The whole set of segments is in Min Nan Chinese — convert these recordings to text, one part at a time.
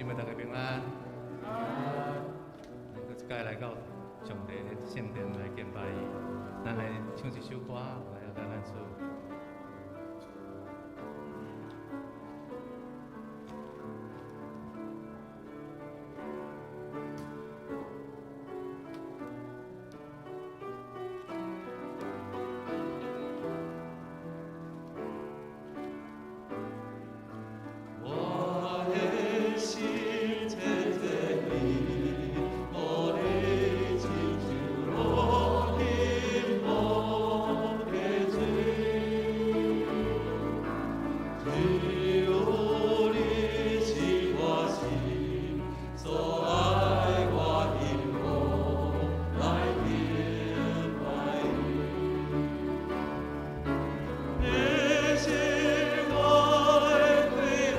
妹，大家平安。咱閣一擺來到上帝的聖殿來敬拜伊，咱來唱一首歌來阿咱主。我的心切切意，予你親像落沉無的水。只有你是我心所愛，我幸福來敬拜你。你是我的快樂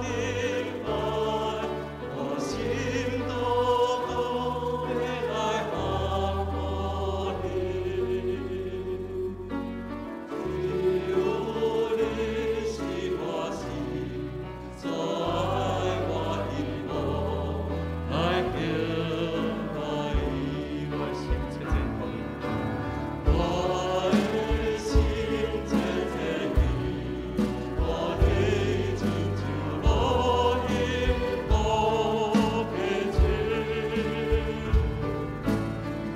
頂拜，我心都都欲來降服你。只有你是我心所愛，我幸福來敬拜你。我的心切切意，我的心切切意，予你親像落沉無的水。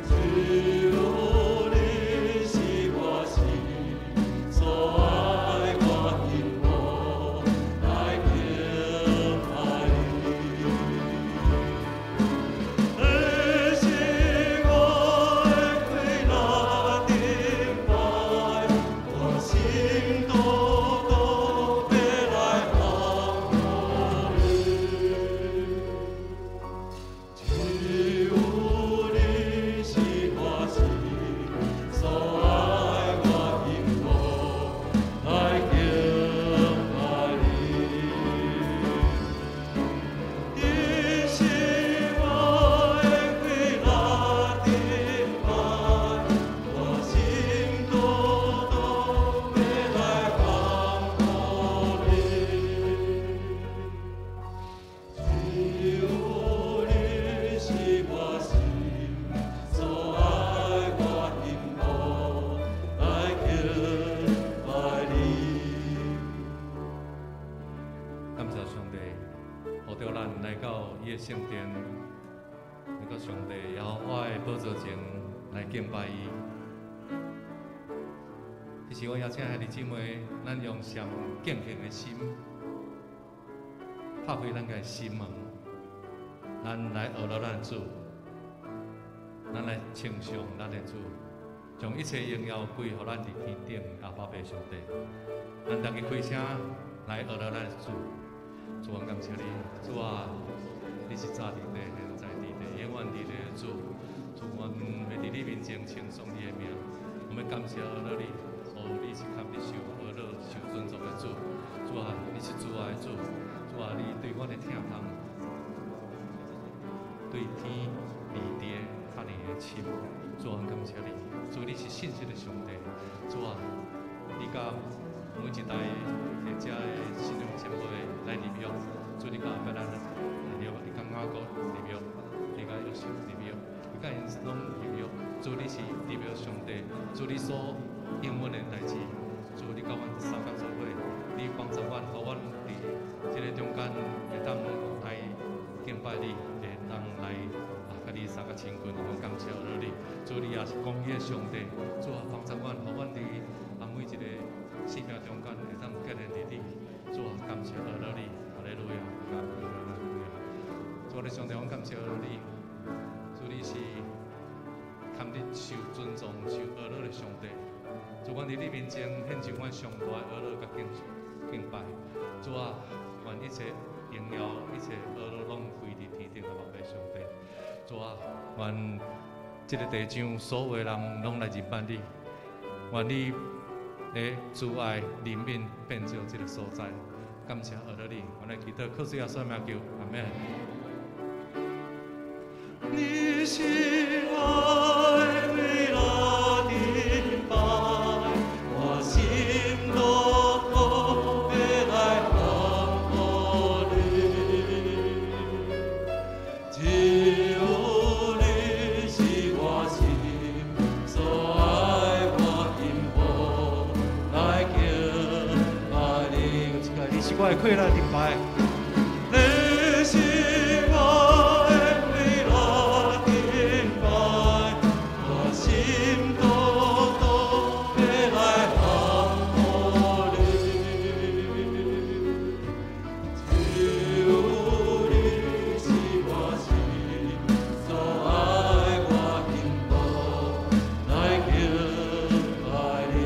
只有你是我心所愛，我幸福來敬拜你。你是我的快樂頂拜，我心都都欲來降服你。只有你是我心所愛，我幸福來敬拜你。你是我的快樂頂拜，我心都都欲來降服你。只有你是我心所愛，我幸福來敬拜你。感謝上帝，呼召咱來到伊的聖殿，來到上帝耶和華的寶座前來敬拜伊。這時我邀請兄弟姊妹，咱用上敬虔的心，拍開咱的心門，咱來阿羅咱的主，咱來稱頌咱的主，將一切榮耀歸予咱佇天頂阿爸父上帝。咱逐家開聲來阿羅咱的主。主啊，感謝你，主啊，你是早佇地，現在佇地，永遠佇地的主。主，阮欲佇你面前稱頌你的名，我們感謝阿羅你，哦，你是堪得受阿羅受尊重的主。主啊，你是慈愛的主。主啊，你對阮的疼痛，對天離地較爾的深。主啊，感謝你，主你是信實的上帝。主啊，你佮每一代佇遮的信仰前輩來立約，主你佮亞伯蘭立約，你佮雅各立約，你佮約瑟立約，你佮𪜶攏立約。主你是立約上帝，主你所應允的代誌，主你佮阮相共做伙，你幫助阮，予阮佇這个中間會當來敬拜你，會當來啊，佮你相佮親近，阮感謝你。主你也是公義的上帝，主啊，幫助阮，予阮佇啊每一个生命中間會當建立佇你。主啊，感謝阿羅你，哈利路亞，哈利路亞。主啊，上帝，阮感謝阿羅你，主你是堪得受尊重、受阿羅的上帝。主，阮佇你面前獻上阮上大的阿羅佮敬敬拜。主啊，願一切榮耀、一切阿羅攏歸佇天頂的阿爸上帝。主啊，願這个地上所有的人攏來認捌你，願你的慈愛憐憫遍照這个所在。感謝阿羅你，阮來祈禱，靠主耶穌名求，阿們。你是我的快樂頂拜，我心都欲來降服你。是我的快樂盾牌。你是我的快樂盾牌，我心獨獨欲來降服你。只有你是我心所愛，我幸福來敬拜你。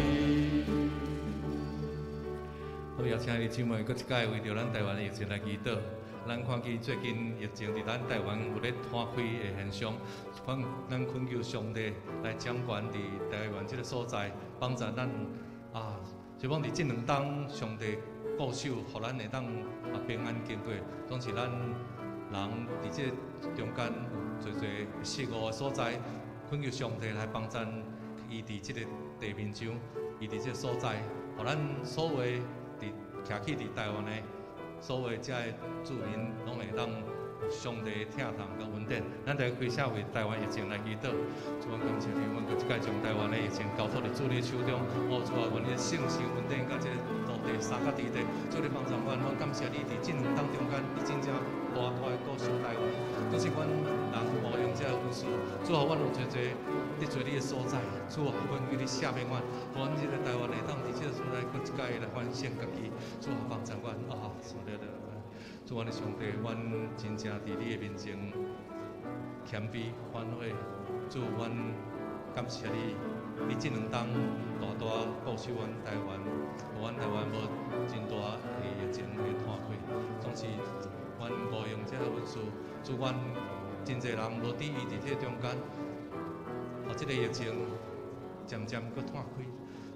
好，邀請你姊妹，閣一擺為著咱台灣的疫情來祈禱。咱看見最近疫情佇咱台灣有咧攤開的現象，阮咱懇求上帝來掌權佇台灣這个所在，幫助咱啊，希望佇這兩冬上帝顧守，予咱會當啊平安經過。總是咱人佇這中間有濟濟失誤的所在，懇求上帝來幫助伊佇這个地面上，伊佇這个所在，予咱所有佇徛起佇台灣的所有遮的住民，攏會當上帝疼痛佮恩典。咱來開始為台灣疫情來祈禱。主啊，感謝你，阮閣一擺將台灣的疫情交託佇主你手中。哦，主啊，願你的聖神恩典佮這個土地三角之地，主你幫助阮。阮感謝你佇這兩冬中間，你真正大大的顧守台灣。只是阮人無用這個恩賜，主啊，阮有濟濟得罪你的所在，主啊，願意你赦免阮，予阮這個台灣會當佇這個所在閣一擺來反省家己。主啊，幫助阮啊，主了了。主，阮的上帝，阮真正佇你的面前謙卑反悔。主，阮感謝你，你這兩冬大大顧守阮台灣，予阮台灣無真大的疫情的攤開。總是阮無用這個恩賜，主，阮真濟人無佇伊佇這中間，予這個疫情漸漸閣攤開。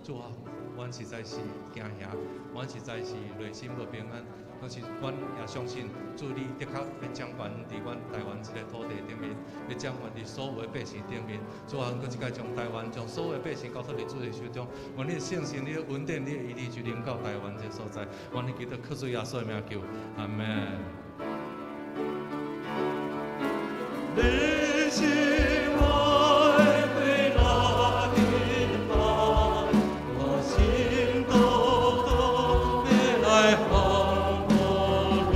主啊，阮實在是驚嚇，阮實在是內心無平安。但是阮也相信，主你的確欲掌權佇阮台灣這個土地頂面，欲掌權佇所有的百姓頂面。主啊，閣一擺將台灣，將所有的百姓交託佇主的手中。願你的聖神、你的恩典、你的醫治就臨到台灣這個所在。願你祈禱靠主耶穌的名求，阿門。你是我的快樂盾牌，我心獨獨欲來降服你。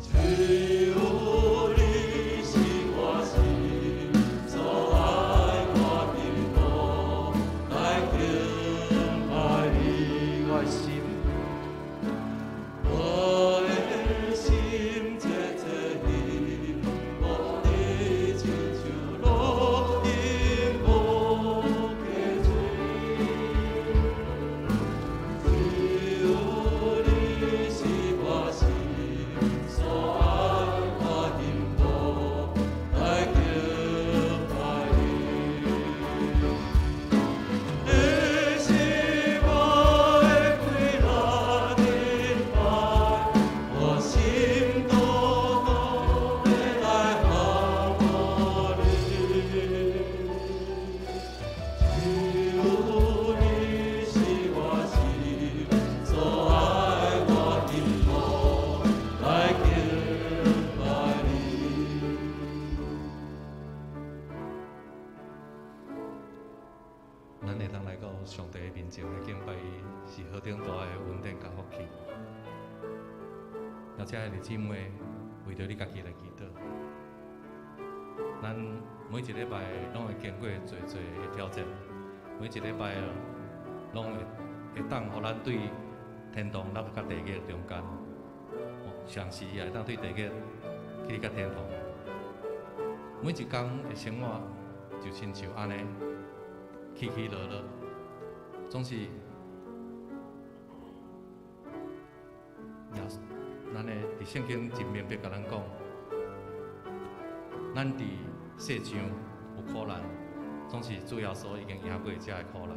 只有你是我心所愛，我幸福來敬拜你。我的心，我的心切切欣慕你，親像露欣慕溪水。只有你是我心所愛，我幸福來敬拜你。你是我的快樂盾牌，我心獨獨欲來降服你。只有你是我心所愛，我幸福來敬拜你。咱會當來到上帝的面前來敬拜伊，是何等大的恩典佮福氣。邀請兄弟姊妹為著你家己來祈禱。咱每一禮拜攏會經過濟濟的挑戰，每一禮拜攏會會當予咱對天堂落佮地獄中間，上時也會當對地獄去到天堂。每一工的生活就親像按呢，起起落落，總是耶穌，咱的佇聖經真明白共咱講，咱佇世上有苦難，總是主耶穌已經贏過這个苦難，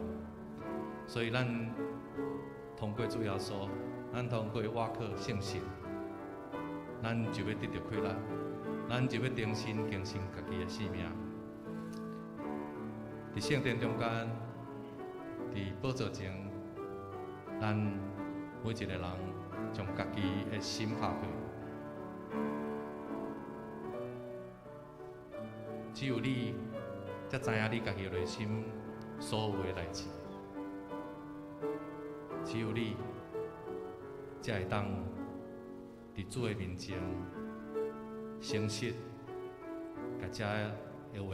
所以咱通過主耶穌，咱通過倚靠聖神，咱就欲得著快樂，咱就欲重新更新家己的生命。佇聖殿中間，佇寶座前，咱每一个人將家己的心拍開。只有你才知影你家己內心所有的代誌。只只有你才會當佇主的面前誠實，共遮的話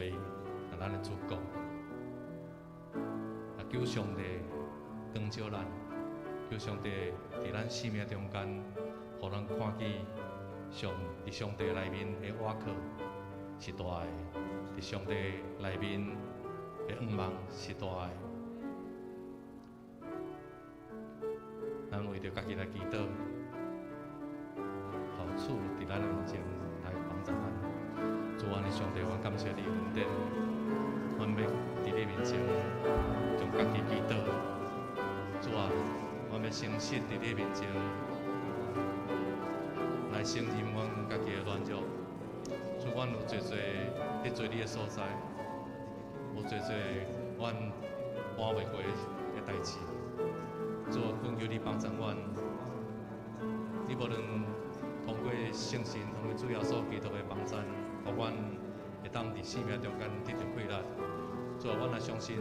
共咱的主講。啊，求上帝光照咱，求上帝佇咱生命中間，予咱看見佇上帝內面的倚靠是大的，佇上帝內面的向望是大的。咱為著家己來祈禱，予主佇咱的面前來幫助咱。主阮的上帝，阮感謝你恩典，阮欲佇你面前將家己祈禱。主啊，阮欲誠實佇你面前來承認阮家己的軟弱。主，阮有濟濟得罪你的所在，有濟濟阮瞞袂過的代誌。主啊，懇求你幫助阮，你無論通過聖神，通過主耶穌基督的幫助，予阮會當佇生命中間得著氣力。主啊，阮也相信，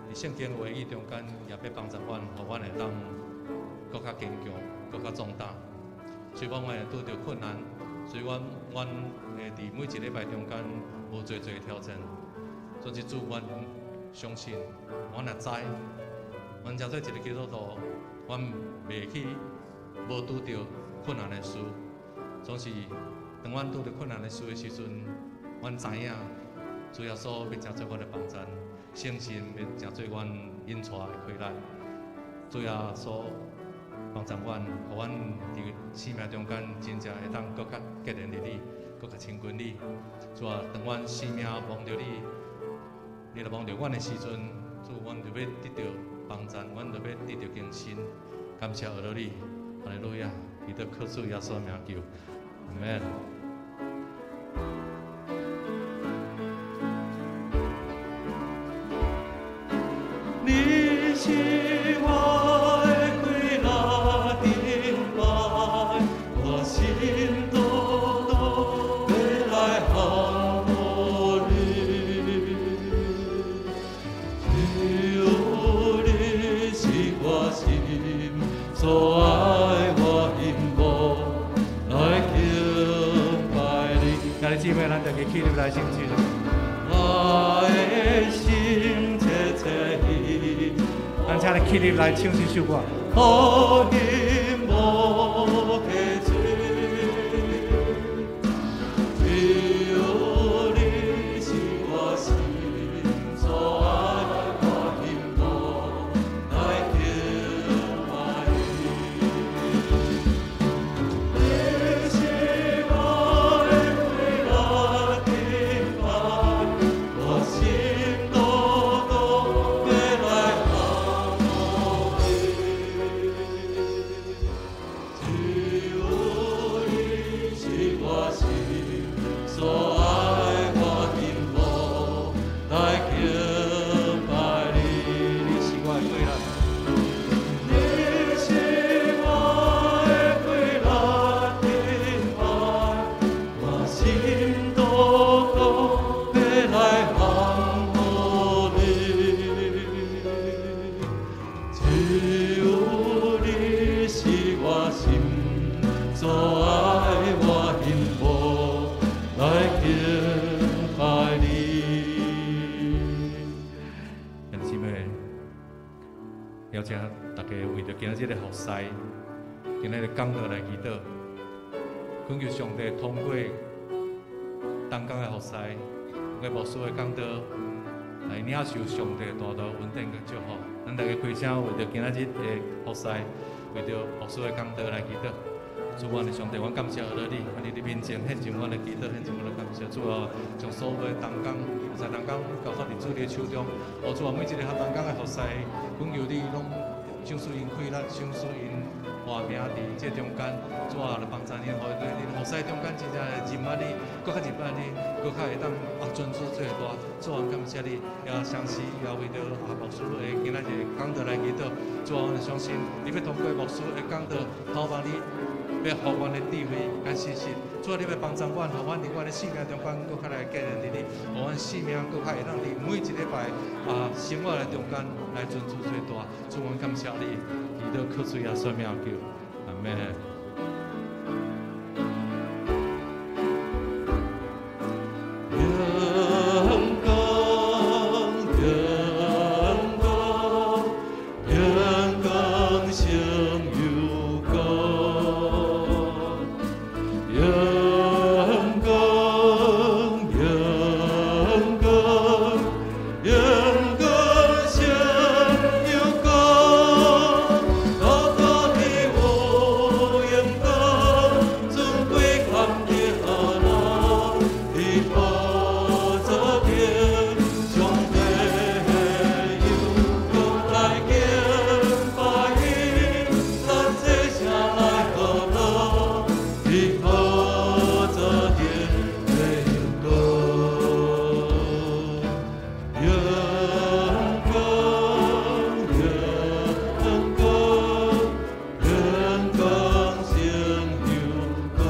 佇聖經話語中間也欲幫助阮，予阮會當閣較堅強，閣較壯膽。雖然阮會拄著困難，雖然阮會佇每一禮拜中間有濟濟挑戰，總之主，阮相信，阮也知，阮成做一个基督徒，阮袂去無拄著困難的事，總是當阮拄著困難的事的時陣，阮知影主耶穌欲成做阮的幫贊，聖神欲成做阮引帶的氣力。主耶穌幫助阮，予阮佇生命中間真正會當閣較結連佇你，閣較親近你。主啊，當阮生命望著你，你若望著阮的時陣，主，阮就欲得著幫贊，阮就欲得著更新。感謝阿羅你，哈利路亞，祈禱靠主耶穌名求，阿門。你是我的氣力盾牌，我心獨獨欲來降服你。只有你是我心所愛，我幸福來敬拜你。兄弟姊妹，咱大家起立來唱這首。我的心切切意，咱請你起立來唱這首歌。好幸福的主，只有你是我心所愛，我幸福來敬拜你。你是我的氣力盾牌，我心獨獨欲來降服你。只有你是我心所愛，我幸福來敬拜你。你是我的氣力，你是我的氣力盾牌，我心獨獨欲來降服你。只有你是我心所愛，我幸福來敬拜你。兄弟姊妹，邀請大家為著今仔日的服侍，今仔日講道來祈禱，懇求上帝通過同工的服侍，通過牧師的講道，來領受上帝大大恩典佮祝福。咱大家開聲為著今仔日的服侍，為著牧師的講道來祈禱。主，阮的上帝，阮感謝阿你，阮佇你面前獻上阮的祈禱，獻上阮的感謝。主啊，將所有的同工、服侍同工交託佇主你的手中。哦，主啊，每一个同工的服侍，懇求你攏賞賜𪜶氣力，賞賜𪜶活命佇這中間。主啊，來幫助𪜶，予𪜶服侍中間真正會認捌你，閣較認捌你，閣較會當尊主做大。主啊，感謝你，也相信也為著牧師的今仔日講道來祈禱。主啊，阮相信你欲通過牧師的講道，透過你欲予阮的智慧佮信心。主啊，你欲幫助阮，予阮佇阮的生命中間，閣較來建立你，予阮生命閣較會當佇每一禮拜啊生活的中間來尊主最大。主，阮感謝你，祈禱靠主耶穌名求，阿們。榮光，榮光，榮光勝又高。榮光，榮光，榮光勝又高。大大的有榮光，尊貴看得樂，佇寶座頂，上帝又閣來敬拜伊，咱齊聲來賀樂，佇寶座頂的榮光。榮光，榮光，榮光勝又高。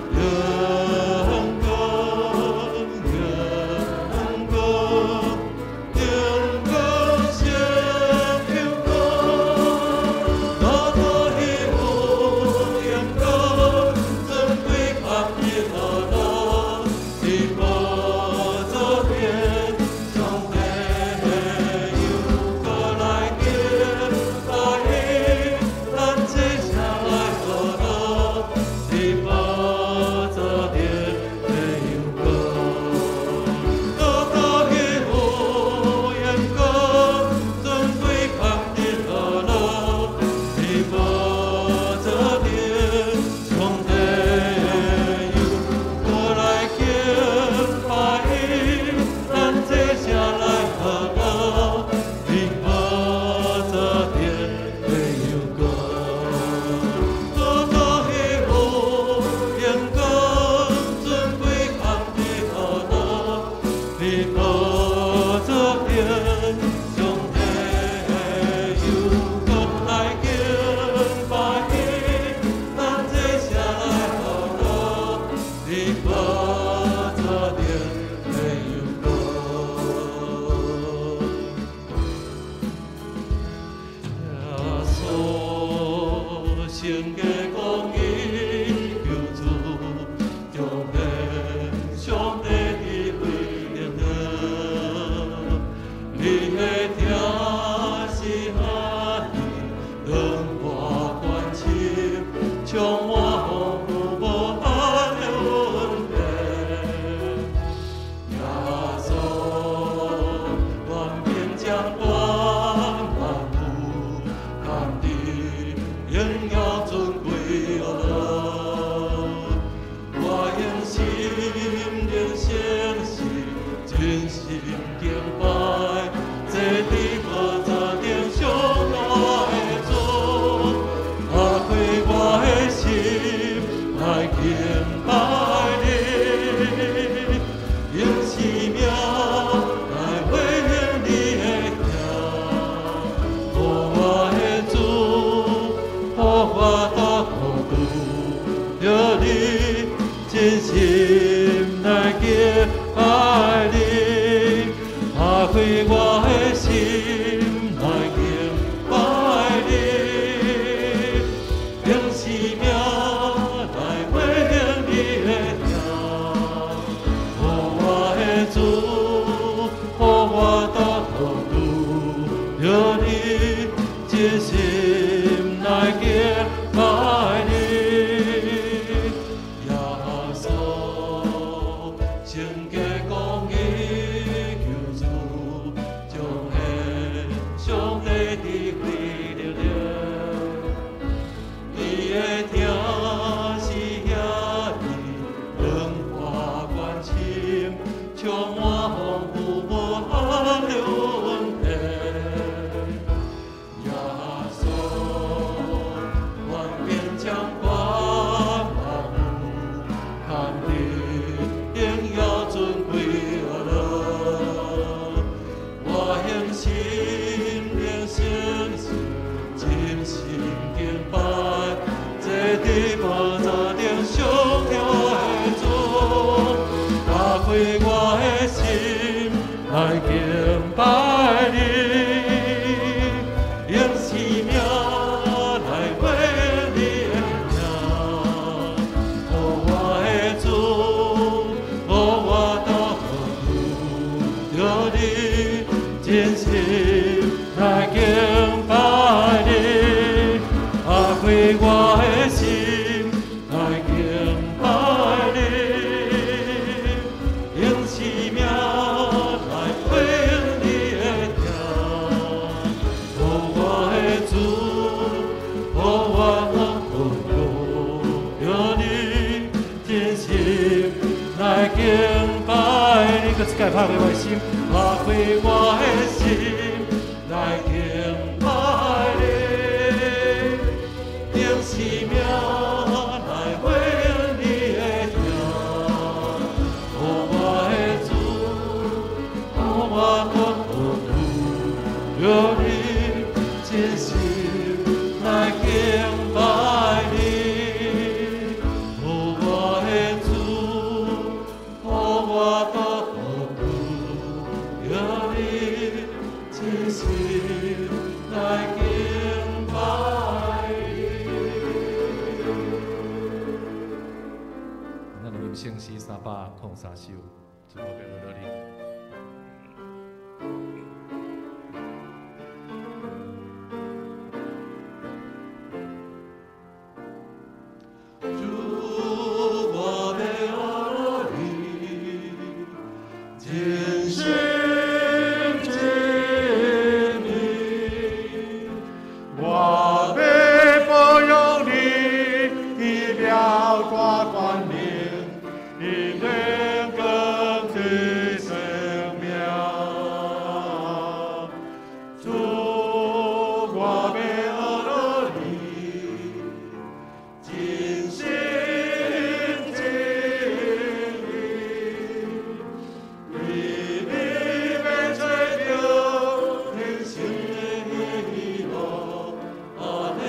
榮光，榮光，榮光勝又高。大大的有榮光，尊貴看得樂，佇寶座頂，上帝又閣來敬拜伊，咱齊聲來賀樂，佇寶座頂的榮光。大大的有榮光，尊貴看得樂，佇寶座頂，上帝又閣來敬拜伊，咱齊聲來賀樂，佇寶座頂的榮光。大大的有榮光，尊貴看得樂，佇寶座頂，上帝又閣來敬拜伊，咱齊聲來賀樂，佇寶座頂的榮光。耶穌聖潔公義救主，彰顯上帝智慧力量。你的疼是何爾，讓我關心，充滿豐富無限的恩典。耶穌，權柄掌管萬有，甘得榮耀尊貴樂。我用心靈誠實，真心敬拜，坐佇寶座頂上大的主，打開我的心來敬拜你，用生命來回應你的疼。哦，我的主，予我大苦拄著你，真心來敬拜你，打開我的心來敬拜你，用生命來回應你的疼。哦，我的主，予我大苦拄著你，真心來敬拜你。耶穌，聖潔公義救主，彰顯上帝智慧力量。你的疼是遐爾，讓我關心，充滿豐富無限的恩典。耶穌，界拍开我的心，拍开我的心来敬拜你，用生命来回应你的疼。予我的主，予我阁拄着你，真心来敬拜你。予我的主，予我阁拄着你，真心来敬拜你。咱来吟圣诗303首，主，我欲学落你。主，我欲学落你，尽心尽意，我欲褒扬你奇妙大权能，以荣光的圣名。主，我欲学落你，尽心尽意，对你欲找著人生的喜乐，哈利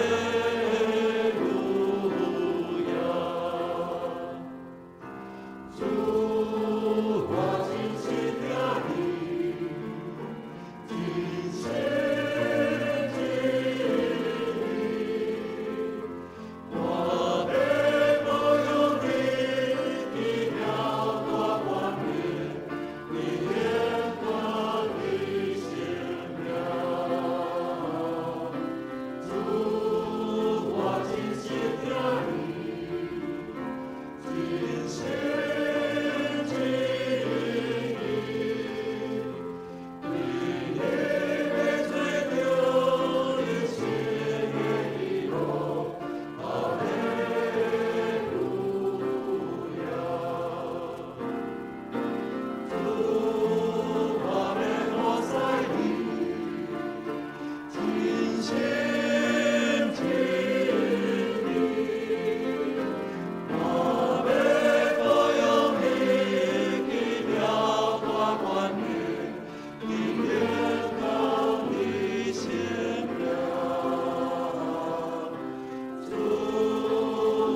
路亚。主，我真心疼你，尽心尽意，我欲褒扬你奇妙大权能，以荣光的圣名。主，我真心疼你，尽心尽意，对你欲找著人生的喜乐，哈利路亚。主，我欲服侍你，尽心尽意，我欲褒扬你奇妙大权能，以荣光的圣名。主，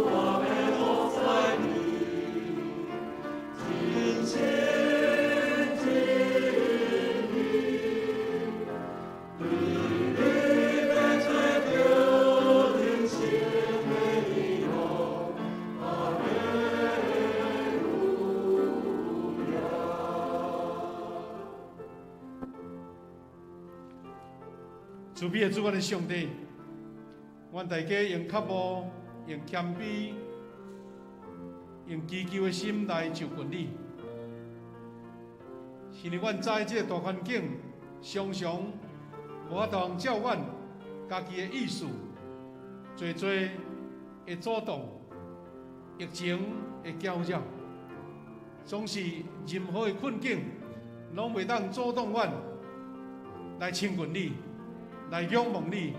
我欲服侍你，尽心尽意，对你欲找著人生的喜乐，哈利路亚。慈悲的主，阮的上帝，阮大家用脚步、用谦卑、用祈求的心来就近你。是因为阮知这个大环境常常无法度照阮家己的意思，济济会阻挡，疫情会搅扰，总是任何的困境，拢袂当阻挡阮来亲近你，来仰望你，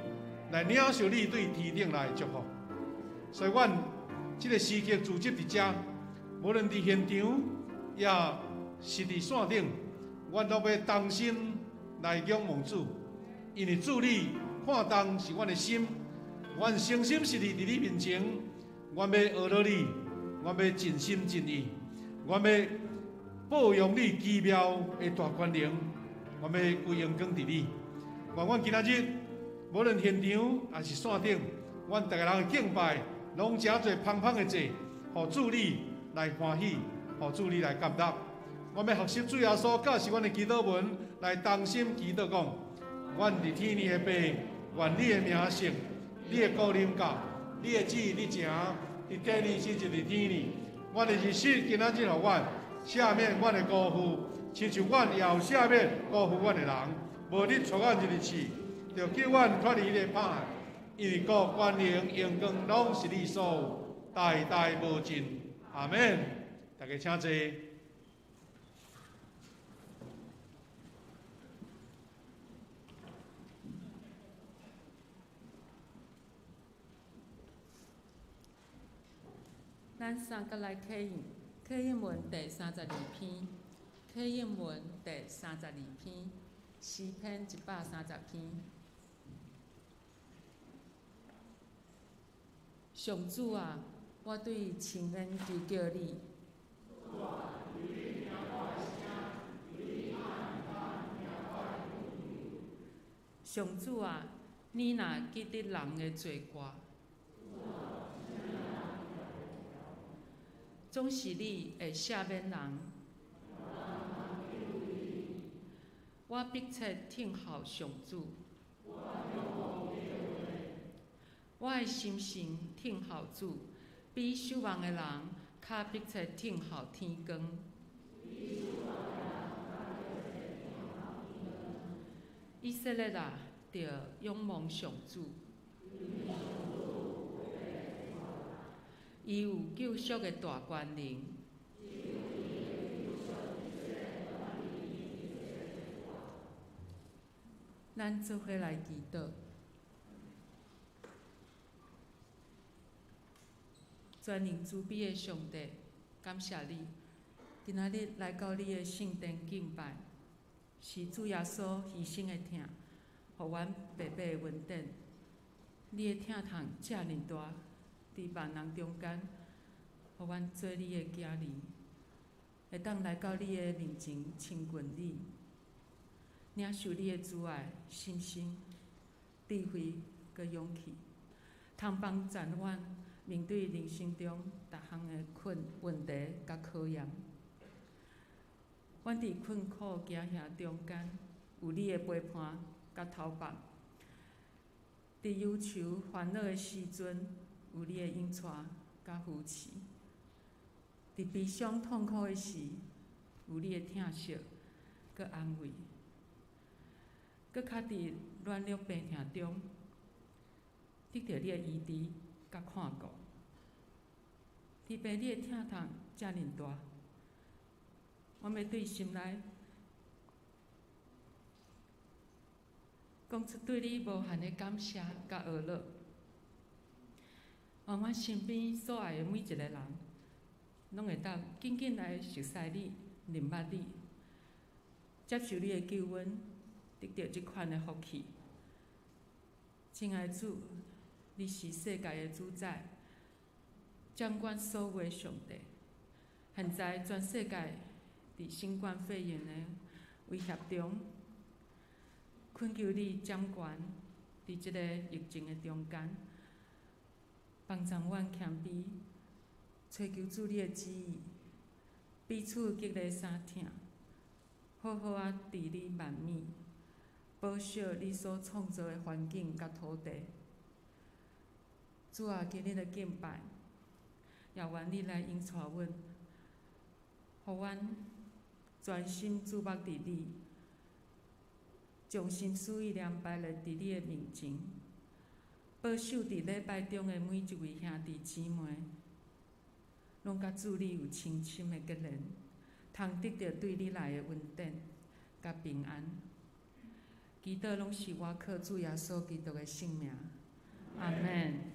来领受你对天顶来的祝福。所以，阮这个时刻聚集伫遮，无论伫现场，抑是伫线顶，阮拢欲同心来仰望主，因为主你看重是阮的心，阮诚心实意伫你面前，阮欲学落你，阮欲尽心尽意，阮欲褒扬你奇妙的大权能，阮欲归荣光伫你。愿阮今仔日，无论现场抑是线顶，阮逐个人的敬拜，拢成做芳芳的祭，予主你来欢喜，予主你来感动。阮欲学习主耶稣教示阮的祈祷文，来同心祈祷讲：阮伫天的父，愿你的名圣，你的国临到，你的旨意履行，伫地里亲像伫天里。阮的日食今仔日予阮，赦免阮的辜负，亲像阮也有赦免辜负阮的人。无你带阮入去试，著救阮脱离彼个歹。因为国、权能、荣光拢是你所有，代代无尽。阿们。大家请坐。咱三角來啟應，啟應文第32篇，啟應文第三十二篇，詩篇130篇。上主啊，我對深淵求叫你。上主啊，你若記得人的罪過，總是你會赦免人。我迫切等候上主，我的心神等候主，比守望的人較迫切等候天光。以色列啊，著仰望上主，伊有救贖的大權能。咱做伙來祈禱，全能慈悲的上帝，感謝你，今仔日來到你的聖殿敬拜，是主耶穌犧牲的疼，予阮白白的恩典。你的疼痛遮爾大，佇萬人中間，予阮做你的囝兒，會當來到你的面前親近你，領受你的慈愛、信心、智慧佮勇氣，通幫助阮面對人生中逐項的困問題佮考驗。阮佇困苦驚嚇中間，有你的陪伴佮投放；佇憂愁煩惱的時陣，有你的引帶佮扶持；佇悲傷痛苦的時，有你的疼惜佮安慰；閣較佇軟弱病痛中，得著你的醫治佮看顧。天父，你的疼痛遮爾大，我欲對心內講出對你無限的感謝佮呵咾。願阮身邊所愛的每一個人，攏會當緊緊來熟似你、認捌你，接受你的救恩，得著這款的福氣。親愛的主，你是世界的主宰，掌管所有的上帝。現在全世界佇新冠肺炎的威脅中，懇求你掌權，佇這個疫情的中間，幫助阮謙卑，揣求主你的旨意，彼此激勵相疼，好好仔治理萬物，保守你所創造的環境佮土地。主啊，今日的敬拜，也願你來引帶阮，予阮專心注目佇你，將心思意念擺列佇你的面前，保守佇禮拜中的每一位兄弟姊妹，攏佮主你有深深的結連，通得著對你來的恩典佮平安。祈禱攏是我靠主耶穌基督的聖名，阿們。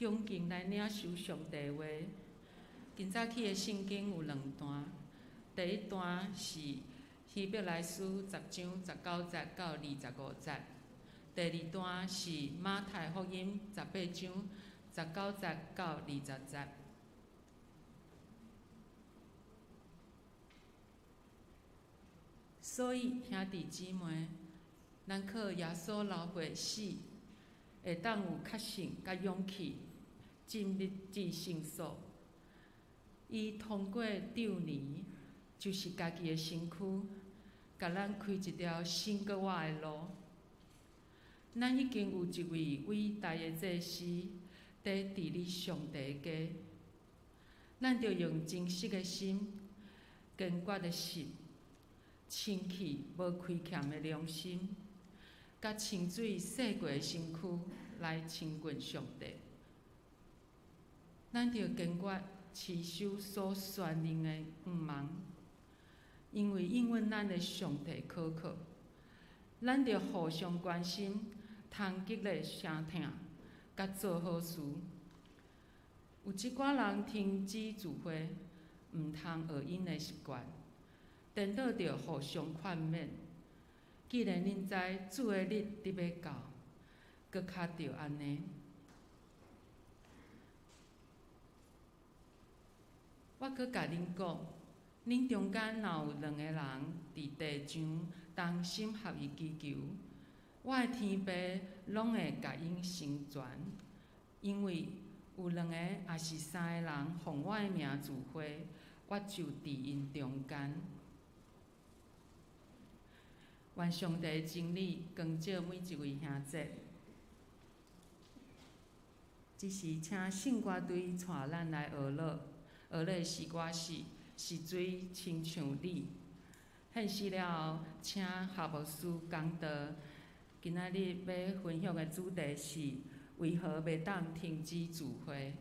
恭敬來領受上帝話。今早起的聖經有兩段，第一段是希伯來書10章19節到25節，第二段是馬太福音18章19節到20節。所以兄弟姊妹，咱靠耶穌流血死，會當有確信佮勇氣進入至聖所。伊通過帳簾，就是家己的身軀，共咱開一條新閣活的路。咱已經有一位偉大的祭司，佇治理上帝的家。咱著用真實的心、堅決的信、清氣無虧欠的良心，佮清水洗過的身軀來親近上帝。咱著堅決持守所宣認的願望，因為應允咱的上帝可靠。咱著互相關心，通激勵相疼，佮做好事。有一寡人停止聚會，毋通學𪜶的習慣，顛倒著互相勸勉。既然恁知主的日佇欲到，閣較著按呢。我閣共恁講，恁中間若有兩个人佇地上同心合意祈求，我的天父攏會共𪜶成全，因為有兩個抑是三个人奉我的名聚會，我就佇𪜶中間。願上帝的真理光照每一位兄姊。這時，請聖歌隊帶咱來學樂，學樂的詩歌是《是水親像你》。獻詩了後，請夏牧師講道。今仔日欲分享的主題是為何袂當停止聚會。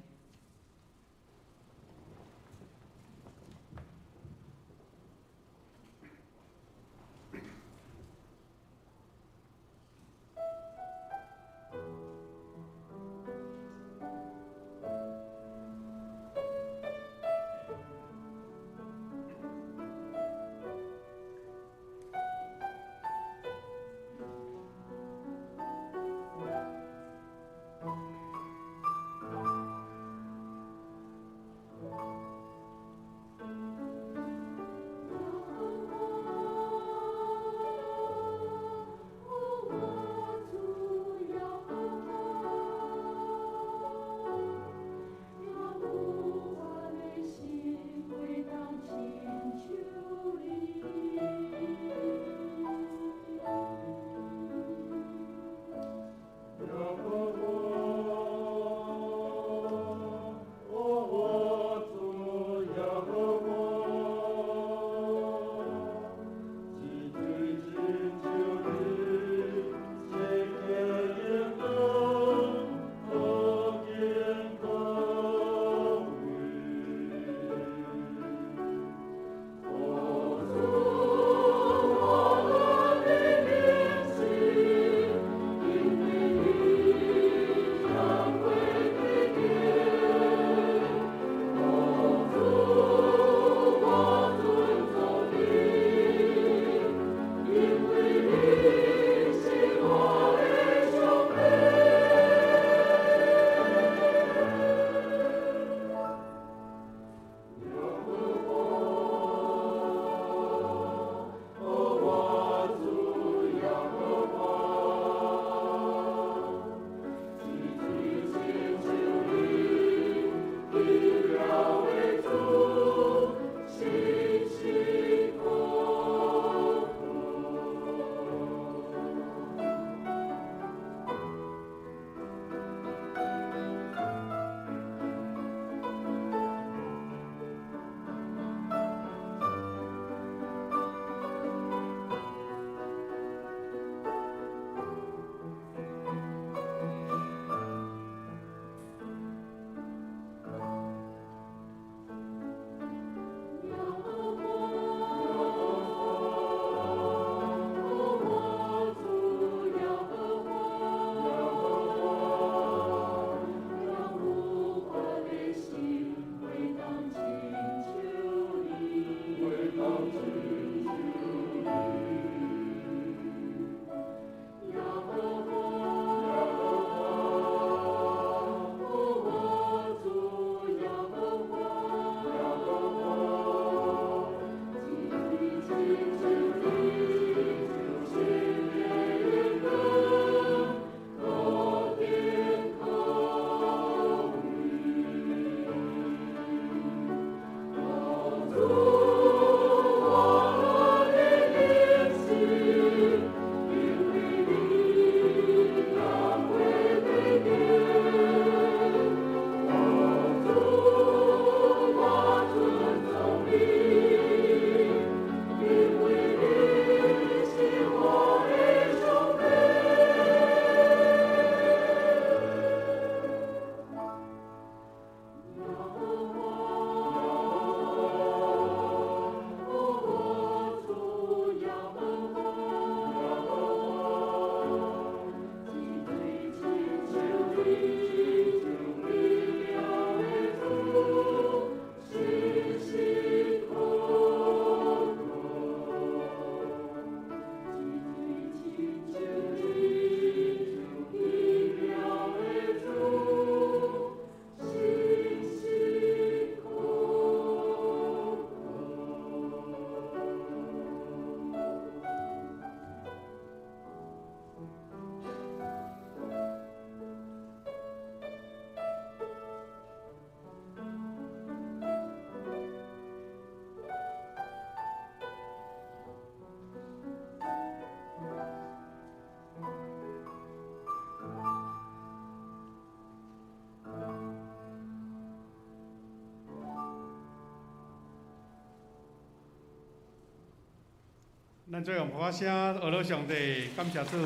咱做用噗仔聲，學了上帝，感謝主，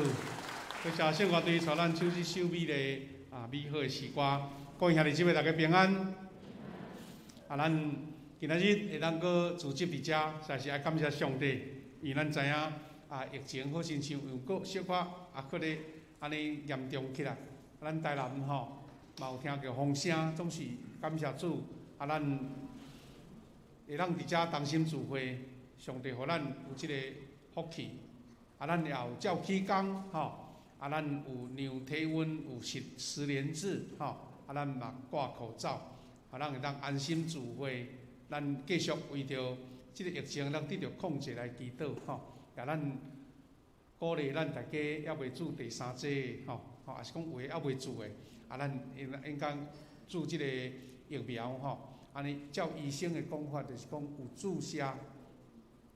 感謝聖樂隊帶咱唱這首美麗啊美好的詩歌。各位兄弟姊妹，大家平安。啊，咱今仔日會當閣聚集佇遮，實在是愛感謝上帝，因為咱知影啊，疫情好親像又閣小可啊，閣咧按呢嚴重起來。咱台南吼嘛有聽著風聲，總是感謝主。啊，咱會當佇遮同心聚會，上帝予咱有這個福氣，啊，咱也有照起工吼，啊，咱有量體溫，有實聯制吼，啊，咱嘛掛口罩，啊，咱會當安心聚會，咱繼續為著這個疫情，咱得著控制來祈禱吼，也咱鼓勵咱大家猶未注第三劑吼，吼，抑是講有的猶未注的，啊，咱應該注這個疫苗吼，按呢照醫生的講法，就是講有注射。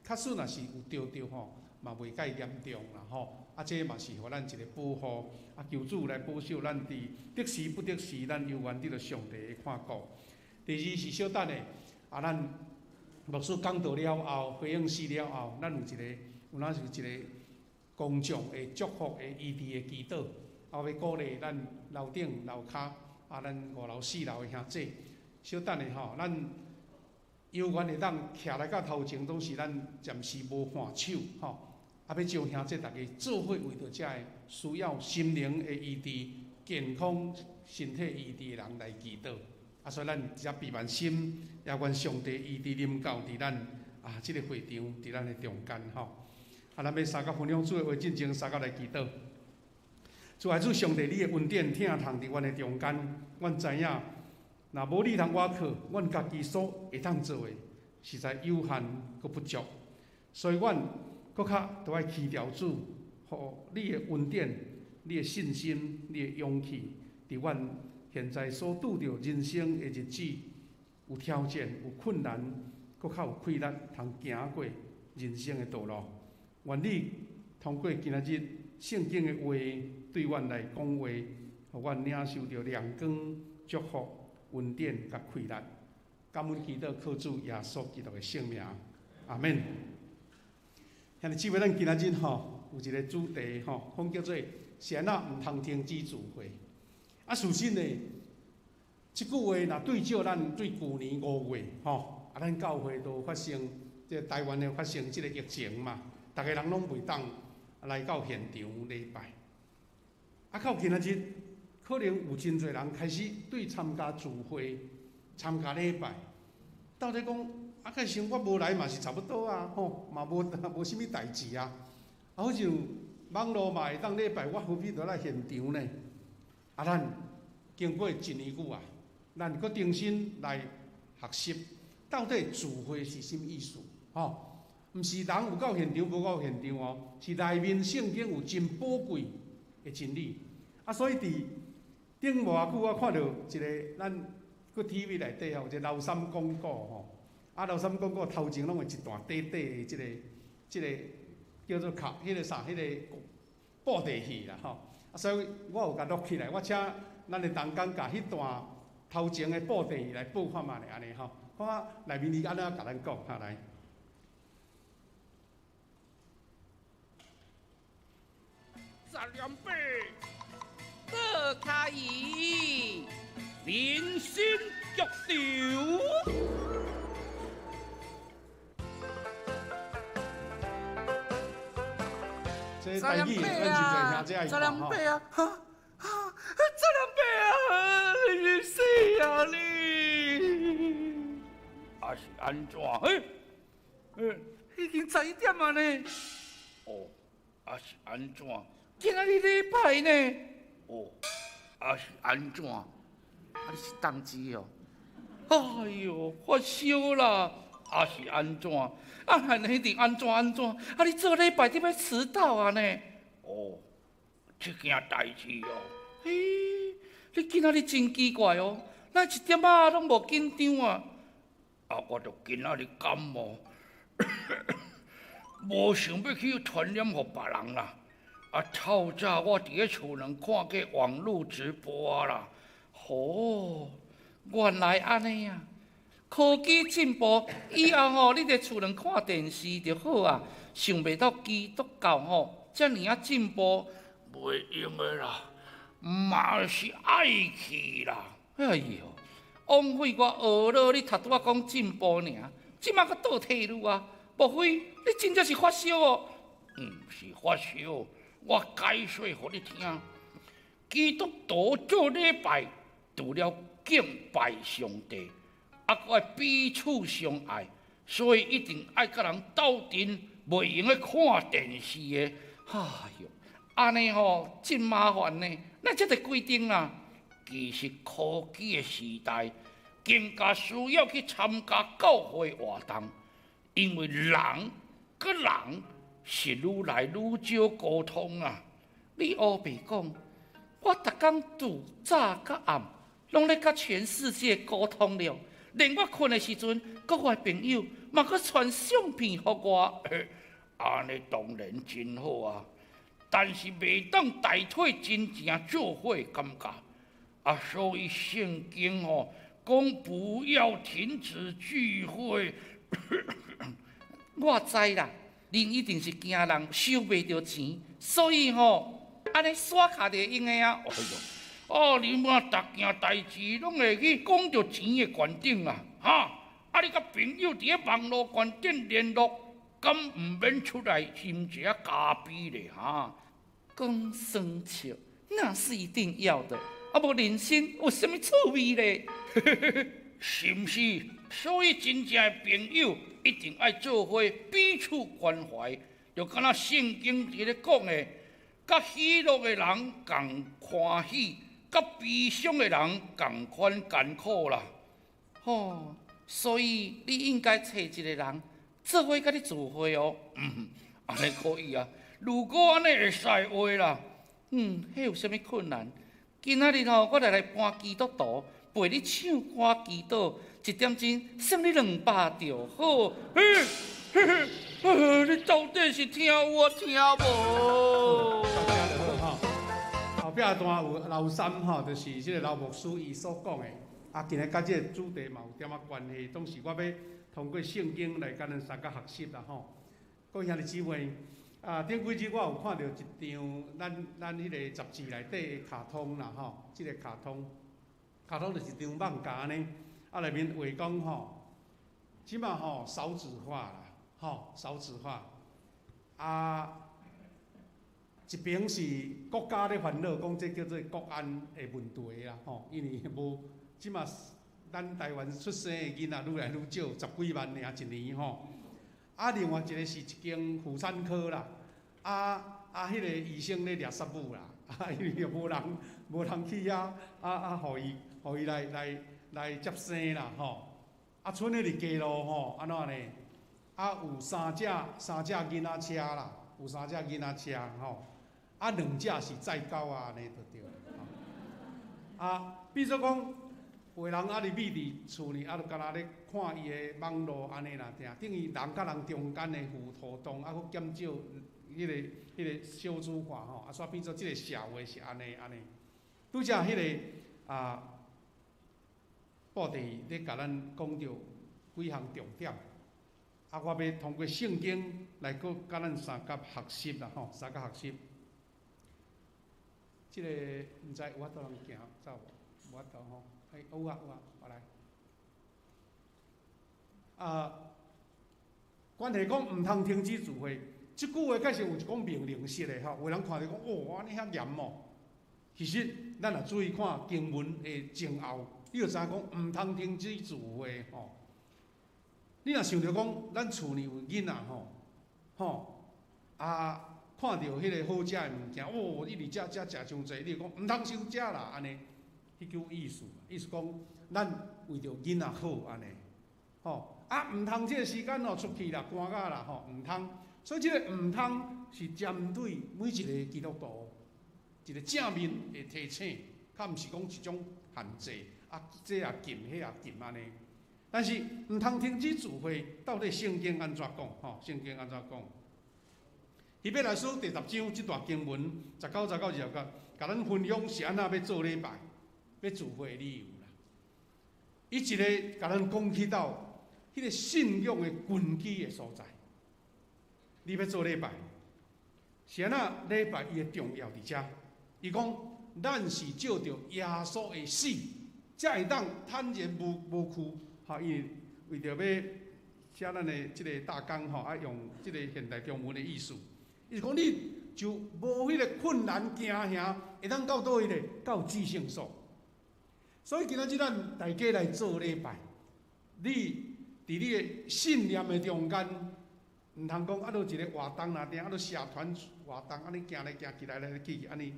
確實若是有著著吼，嘛袂介嚴重啦吼。啊，這嘛是予咱一個保護，啊，求主來保守咱佇得時不得時，咱猶原得著上帝的看顧。第二是小等下，啊，咱牧師講道了後，回應死了後，咱有一個有哪是一個公眾的祝福的醫治的祈禱，啊，欲鼓勵咱樓頂樓跤，啊，咱五樓四樓的兄弟。小等下吼，咱猶原會當徛來到頭前，總是咱暫時無換手吼。啊，欲招兄弟逐家做伙為著遮个需要心靈的醫治、健康身體醫治的人來祈禱。啊，所以咱只閉萬心，也願上帝醫治臨到佇咱啊，這個會場佇咱的中間吼。啊，咱欲相佮分享主的話進前，相佮來祈禱。主愛主上帝，你的恩典疼痛佇阮的中間，阮知影。若無你通倚靠，阮家己所會當做的，實在有限閣不足，所以阮閣較著愛祈求主，予你的恩典、你的信心、你的勇氣，佇阮現在所拄著人生的日子，有挑戰、有困難，閣較有氣力通行過人生的道路。願你通過今仔日聖經的話對阮來講話，予阮領受著亮光、祝福。恩典佮氣力，感恩祈禱靠主耶穌基督的聖名，阿們。兄弟姊妹，咱今仔日吼有一個主題吼，講叫做是按怎毋通停止聚會。啊，事實呢，這句話若對照咱對舊年5月吼，啊，咱教會都發生，這個台灣的發生這個疫情嘛，逐个人攏袂當來到現場禮拜。啊，到今仔日。可能有真濟人開始對參加聚會、參加禮拜，到底講啊，該生我無來嘛是差不多啊，吼嘛無無啥物代誌啊。啊，好像網路嘛會當禮拜，我何必著來現場呢？啊，咱經過一年久啊，咱閣重新來學習，到底聚會是啥物意思？吼，毋是人有到現場無到現場哦，是內面聖經有真寶貴的真理。啊，所以佇頂無偌久，我看著一個咱閣 TV 內底吼，有一個樓山廣告吼，啊樓山廣告頭前攏有一段短短的這個這個叫做卡，彼個啥，彼個布袋戲啦吼。啊，所以我有共錄起來，我請咱的同工共彼段頭前的布袋戲來播看覓咧，按呢吼，看內面伊按怎共咱講，哈來。十兩八。倒卡伊，人生劇場。這台語，咱真濟兄弟愛看吼。十兩八啊！哈哈，十兩八啊！你死啊你！啊是按怎？欸，已經11點啊呢。哦，啊是按怎？今仔日禮拜呢？哦，啊是按怎？啊你是當機哦？哎喲，發燒啦！啊是按怎？啊還一定按怎按怎？啊你做禮拜你欲遲到啊呢？哦，這件代誌哦。嘿，你今仔日真奇怪哦，哪一點仔攏無緊張啊？啊，我著今仔日感冒，無想欲去傳染予別人啦。啊，透早我佇咧厝內看過網路直播啦。哦，原來按呢啊！科技進步，以後吼，你佇厝內看電視就好啊。想袂到基督教吼遮爾仔進步，袂用的啦，嘛是愛去啦。哎喲，枉費我學了你頭拄仔講進步爾，這馬閣倒退嚕啊？莫非你真正是發燒哦？毋是發燒，我解說予你聽。基督徒做禮拜，除了敬拜上帝，猶閣愛彼此相愛，所以一定愛佮人鬥陣，袂用得看電視的。哎喲，按呢吼真麻煩呢，哪這個規定啊？其實科技的時代，更加需要去參加教會活動，因為人佮人是愈來愈少溝通啊！你烏白講，我逐工自早到暗，攏咧佮全世界溝通了，連我睏的時陣，國外朋友嘛閣傳相片予我，按呢當然真好啊！但是袂當代替真正做伙的感覺啊！所以聖經吼講不要停止聚會。我知啦，恁一定是驚人收袂著錢，所以吼按呢刷卡就會用的啊！哎喲，哦，你嘛逐件代誌攏會去講著錢的觀點啊！哈，啊你佮朋友佇咧網路觀點聯絡，敢毋免出來斟一下咖啡咧？哈，講耍笑，那是一定要的，啊無人生有啥物趣味咧？是毋是？所以真正的朋友一定愛做伙彼此關懷，就敢若聖經佇咧講的，佮喜樂的人仝歡喜，佮悲傷的人仝款艱苦啦。吼，所以你應該揣一個人做伙佮你聚會哦。嗯，按呢可以啊。如果按呢會使話啦，嗯，彼有啥物困難？今仔日吼，我來來搬基督徒，陪你唱歌祈禱，一點鐘算你200就好。嘿，嘿嘿，你到底是聽有聽無？到這就好吼。後壁段有劉三吼，就是這個劉牧師伊所講的。啊，今日佮這個主題嘛有點仔關係，總是我欲通過聖經來共咱相共學習啦吼。各位兄弟姊妹，啊，頂幾日我有看著一張咱彼個雜誌內底的卡通啦吼，這個卡通，卡通就是一張漫畫呢，啊內面畫講吼，這馬吼少子化啦，吼少子化，啊，一邊是國家咧煩惱，講這叫做國安的問題啦，吼，因為無這馬咱台灣出生的囡仔愈來愈少，十幾萬爾一年吼。啊，另外一個是一間婦產科啦，啊，彼個醫生咧掠殺母啦，啊，因為無人去遐，啊，予伊來接生啦，吼。啊，賰咧佇街路吼，按怎呢？啊，有三隻囡仔車啦，有三隻囡仔車吼，啊，兩隻是載狗仔按呢就對。啊，比如講，有的人啊佇覕佇厝裡，啊，就干焦咧看伊的網路按呢啦，定等於人佮人中間的互動，啊，閣減少彼個少子化吼，啊，所以變做這個社會是按呢按呢。拄才彼個啊，布袋咧共咱講著幾項重點，啊，我欲通過聖經來閣佮咱相共學習啦吼，相共學習。這個毋知有法度通行走無？無法度吼。欸，有啊有啊，我來。啊，關係講毋通停止聚會，這句話確實有一種命令式的吼，有人看著講哦，按呢遐嚴哦。其實咱若注意看經文的前後，你就知影講毋通停止聚會吼。你若想著講，咱厝裡有囡仔吼，吼啊，看著彼個好食的物件，哦，一直食食食傷濟，你就講毋通傷食啦，按呢，彼種意思，意思講咱為著囡仔好按呢，吼啊，毋通這個時間哦出去啦，寒甲啦吼，毋通。所以這個毋通是針對每一個基督徒一個正面的提醒，較毋是講一種限制，啊，這也禁，彼也禁按呢。但是毋通停止聚會，到底聖經按怎講？吼，聖經按怎講？希伯來書第十章這段經文，19、19、20節，共咱分享是按怎欲做禮拜、欲聚會的理由啦。伊一個共咱講起到彼個信仰的根基的所在。你欲做禮拜，是按怎禮拜伊的重要佇遮？伊講，咱是藉著耶穌的死，才會當坦然無無懼。吼，因為為著欲寫咱的這个大綱吼，啊用這个現代中文的意思，伊講你就無彼个困難驚嚇，會當到佗位咧？到至聖所。所以今仔日咱大家來做禮拜，你佇你的信念的中間，毋通講啊，佗一个活動爾爾，啊，佗社團活動，按呢行來行去，來來去去，按呢。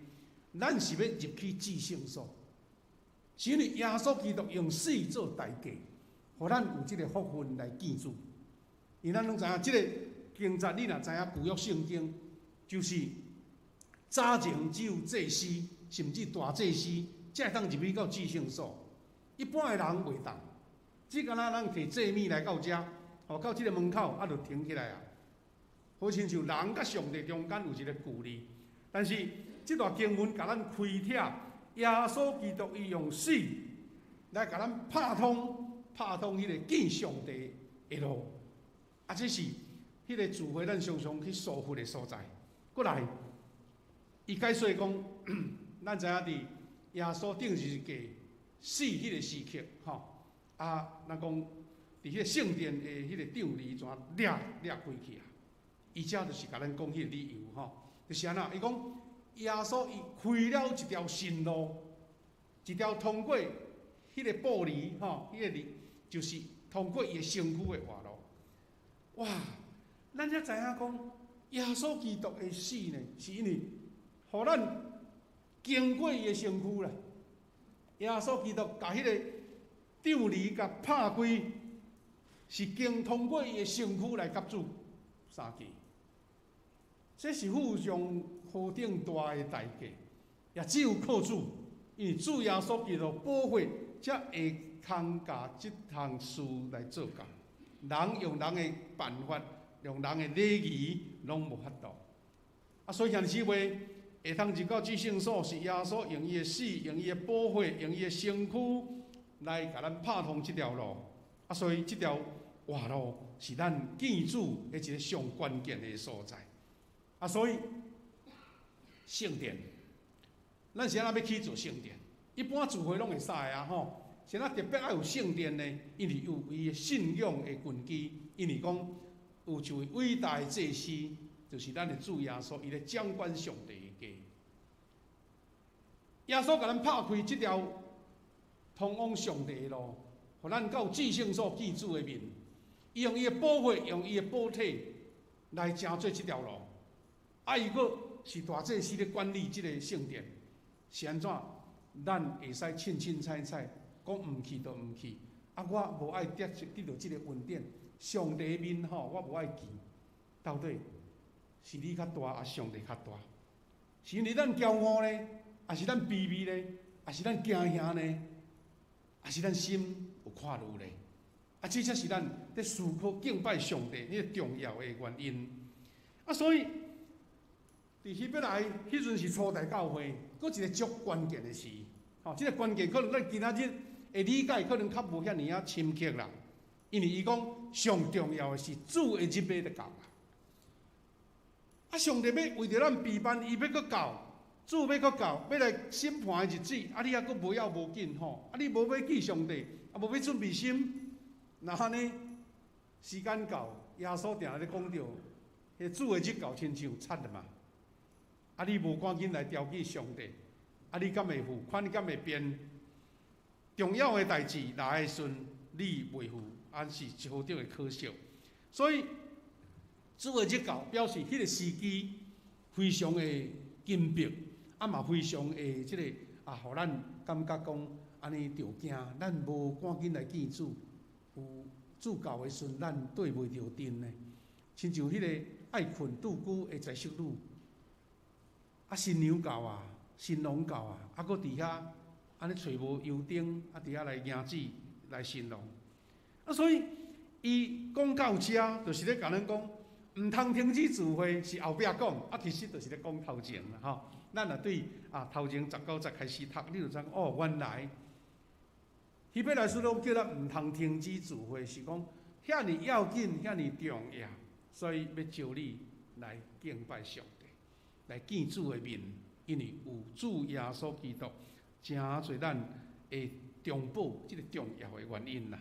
咱是欲入去至聖所，是因為耶穌基督用死做代價，予咱有這个福分來見主。因為咱攏知影，這个經節你若知影舊約聖經，就是早前只有祭司，甚至大祭司，才會當入去到至聖所，一般的人袂當。只敢若人提祭物來到遮，吼到這个門口，啊，就停起來啊。好親像人佮上帝中間有一个距離，但是這段經文共咱開拓，耶穌基督伊用死來共咱拍通，拍通彼个見上帝的路。啊，這是彼个聚會咱常常去疏忽的所在。過來，伊解說講，咱知影佇耶穌釘十字架死彼个時刻，吼，啊，咱講佇彼个聖殿的彼个帳籬怎裂裂開去啊？伊遮就是共咱講彼个理由，吼，就是按怎？伊講耶穌伊開了一條新路，一條通過彼个玻璃，吼，彼个籬就是通過伊的身軀的活路。哇！咱才知影講，耶穌基督的死呢，是因為予咱經過伊的身軀啦。耶穌基督共彼個帳籬共拍開，是經通過伊的身軀來佮主相見。這是付上何等大的代價，也只有靠主，因為主耶穌基督寶血，才會通共這項事來做到。人用人的辦法，用人的禮儀，攏無法度。啊，所以兄弟姊妹，會通入到至聖所，是耶穌用伊的死，用伊的寶血，用伊的身軀來共咱拍通這條路。啊，所以這條活路是咱見主的一个上關鍵的所在。啊，所以聖殿，咱是按怎欲起做聖殿？一般聚會攏會使啊，吼。是按怎特別愛有聖殿呢？因為有伊的信仰的根基，因為講有一位偉大的祭司，就是咱的主耶穌，伊咧掌管上帝的家。耶穌共咱拍開這條通往上帝的路，予咱到至聖所見主的面。伊用伊的寶血，用伊的寶體來成做這條路。啊，伊閣是大祭司咧管理這个聖殿，是按怎？咱會使凊凊彩彩講毋去就毋去。啊，我無愛得得著這个恩典，上帝面吼，我無愛見。到底是你較大，抑是上帝較大？是因為咱驕傲呢，抑是咱卑微呢？抑是咱驚嚇呢？抑是咱心有闊慮呢？啊，這才是咱佇思考敬拜上帝彼个重要的原因。啊，所以。佇希伯來彼陣是初代教會，閣一个足關鍵的事，吼，這个關鍵可能咱今仔日的理解可能較無遐爾仔深刻啦。因為伊講上重要的是主的日欲到啊！啊，上帝欲為著咱備辦，伊欲閣到，主欲閣到，欲來審判的日子，啊，你猶閣無要無緊吼，啊，你無欲見上帝，啊，無欲準備心，若按呢時間到，耶穌定定咧講著，彼主的日到，親像賊嘛。啊！你無趕緊來調見上帝，啊！你敢會赴？看你敢會變？重要的代誌來的時陣，你袂赴，按是何等的可惜。所以主的日到，表示彼个時機非常的緊迫，啊嘛非常的這个啊，予咱感覺講按呢著驚，咱無趕緊來見主，有主到的時陣，咱綴袂著陣呢。親像彼个愛睏拄久的跍適女。啊，新娘到啊，新郎到啊，啊，閣佇遐按呢揣無油燈，啊，佇遐來迎接來新郎。啊，所以伊講到遮，就是咧共咱講，毋通停止聚會，是後壁講，啊，其實就是咧講頭前啦，吼。咱若對啊頭前19節開始讀，你就知哦，原來希伯來書攏叫咱毋通停止聚會，是講遐爾要緊，遐爾重要，所以欲招你來敬拜上帝，來見主的面，因為有主耶穌基督，成做咱的中保，這個重要的原因啦。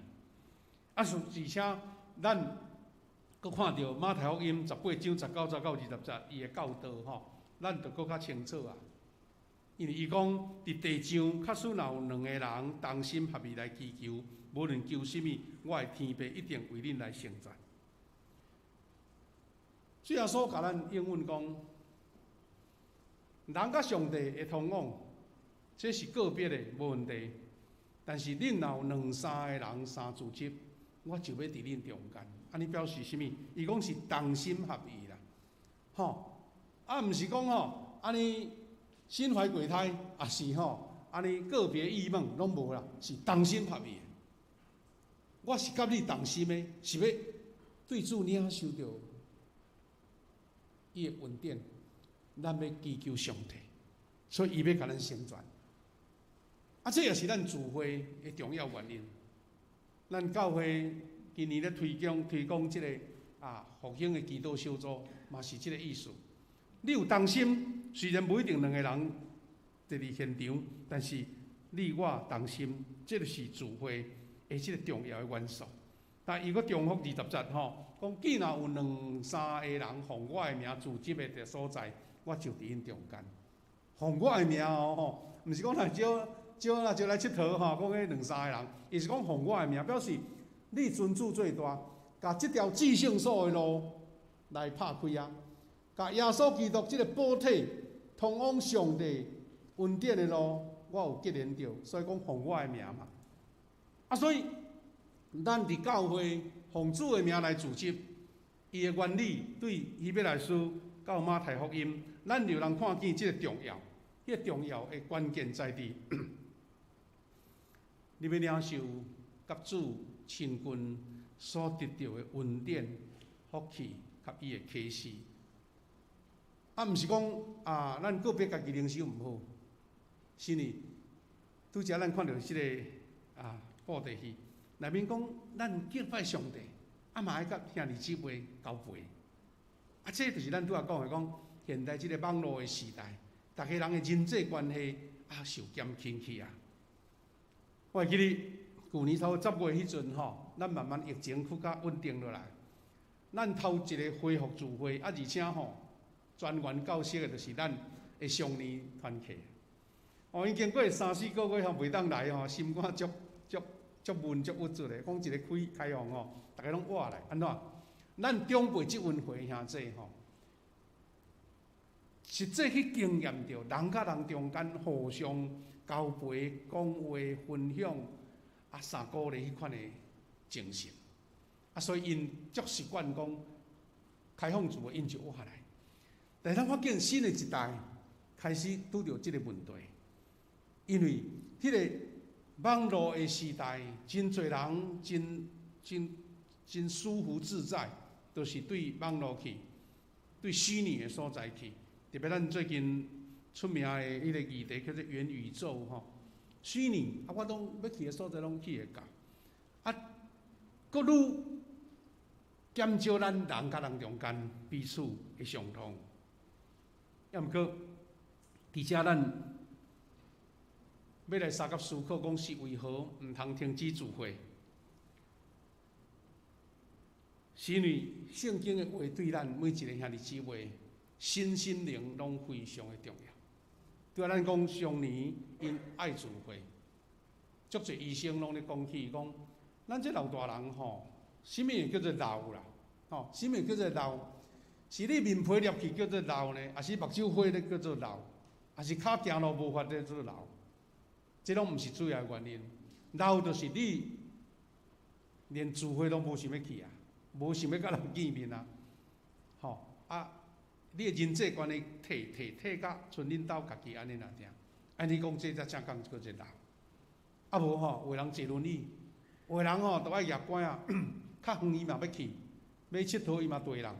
啊，而且咱閣看著馬太福音18章19到20節，伊的教導吼，咱就閣較清楚啊。因為伊講佇地上，假使若有兩个人同心合意來祈求，無論求啥物，我的天父一定為恁來成全。主耶穌共咱應允講，人佮上帝的通往，這是個別的，無問題。但是恁若有兩三个人相聚集，我就欲佇恁中間。按呢表示啥物？伊講是同心合意啦，吼，啊，毋是講吼，按呢心懷鬼胎，抑是吼，按呢個別議問攏無啦，是同心合意。我是佮你同心的，是欲對主領受著伊的恩典，咱欲祈求上帝，所以伊欲共咱成全。啊，這也是咱聚會的重要原因。咱教會今年咧推廣這個復興的祈禱小組，嘛是這個意思。你有同心，雖然無一定兩个人佇現場，但是你我同心，這就是聚會的這個重要的元素。但伊閣重複20節吼，講既若有兩三个人奉我的名聚集的所在，我就佇𪜶中間。奉我的名哦吼，毋是講來招招啦招來𨑨迌吼，講彼兩三个人，伊是講奉我的名，表示你尊主最大，共這條至聖所的路來拍開啊，共耶穌基督這個寶體通往上帝恩典的路，我有結連著，所以講奉我的名嘛。啊，所以咱佇教會奉主的名來聚集，伊的原理對希伯來書到馬太福音，咱就通看見這個重要，彼個重要的關鍵在佇，你欲領受佮主親近所得著的恩典、福氣佮伊的啟示。啊，毋是講啊，咱個別家己靈修毋好，是呢？拄才咱看著這个布袋戲內面講，咱敬拜上帝，啊嘛愛佮兄弟姊妹交陪。啊，這就是咱拄仔講的，講現代這个網路的時代，逐家人的人際關係啊受減輕去啊。我會記得舊年頭10月彼陣吼，咱慢慢疫情較較穩定落來，咱頭一个恢復聚會，啊而且吼全員教識的，就是咱的少年團契。哦，𪜶經過三四個月吼袂當來吼，心肝足足足悶足鬱卒的。講一个開開放吼，逐家攏活來，按怎？咱長輩這溫會兄弟吼，實際去經驗著人佮人中間互相交陪、講話、分享，啊，相鼓勵彼款的精神。啊，所以𪜶足習慣講開放聚會，𪜶就活來。但是咱發現新的一代開始拄著這个問題，因為彼个網路的時代，真濟人真真真舒服自在，都是對網路去，對虛擬的所在去。特別咱最近出名的彼个議題叫做元宇宙吼，虛擬啊，我攏欲去的所在攏去會到，啊，閣愈減少咱人佮人中間彼此的相通。抑毋過，佇遮咱欲來相佮思考，講是為何毋通停止聚會？是因為聖經的話對咱每一个兄弟姊妹身心靈攏非常的重要。對咱講，上年𪜶愛聚會，足濟醫生攏咧講起講，咱這老大人吼，啥物叫做老啦？吼，啥物叫做老？是你面皮凹去叫做老呢，抑是目睭花咧叫做老？抑是跤行路無法咧叫做老？這攏毋是主要原因。老就是你連聚會攏無想欲去啊，無想欲佮人見面啊，吼啊！你的人際關係退退退甲賰恁兜家己按呢爾爾，按呢講這才正講叫做老。啊無吼，有的人坐輪椅，有的人吼都愛舉拐仔，較遠伊嘛欲去，欲𨑨迌伊嘛綴人，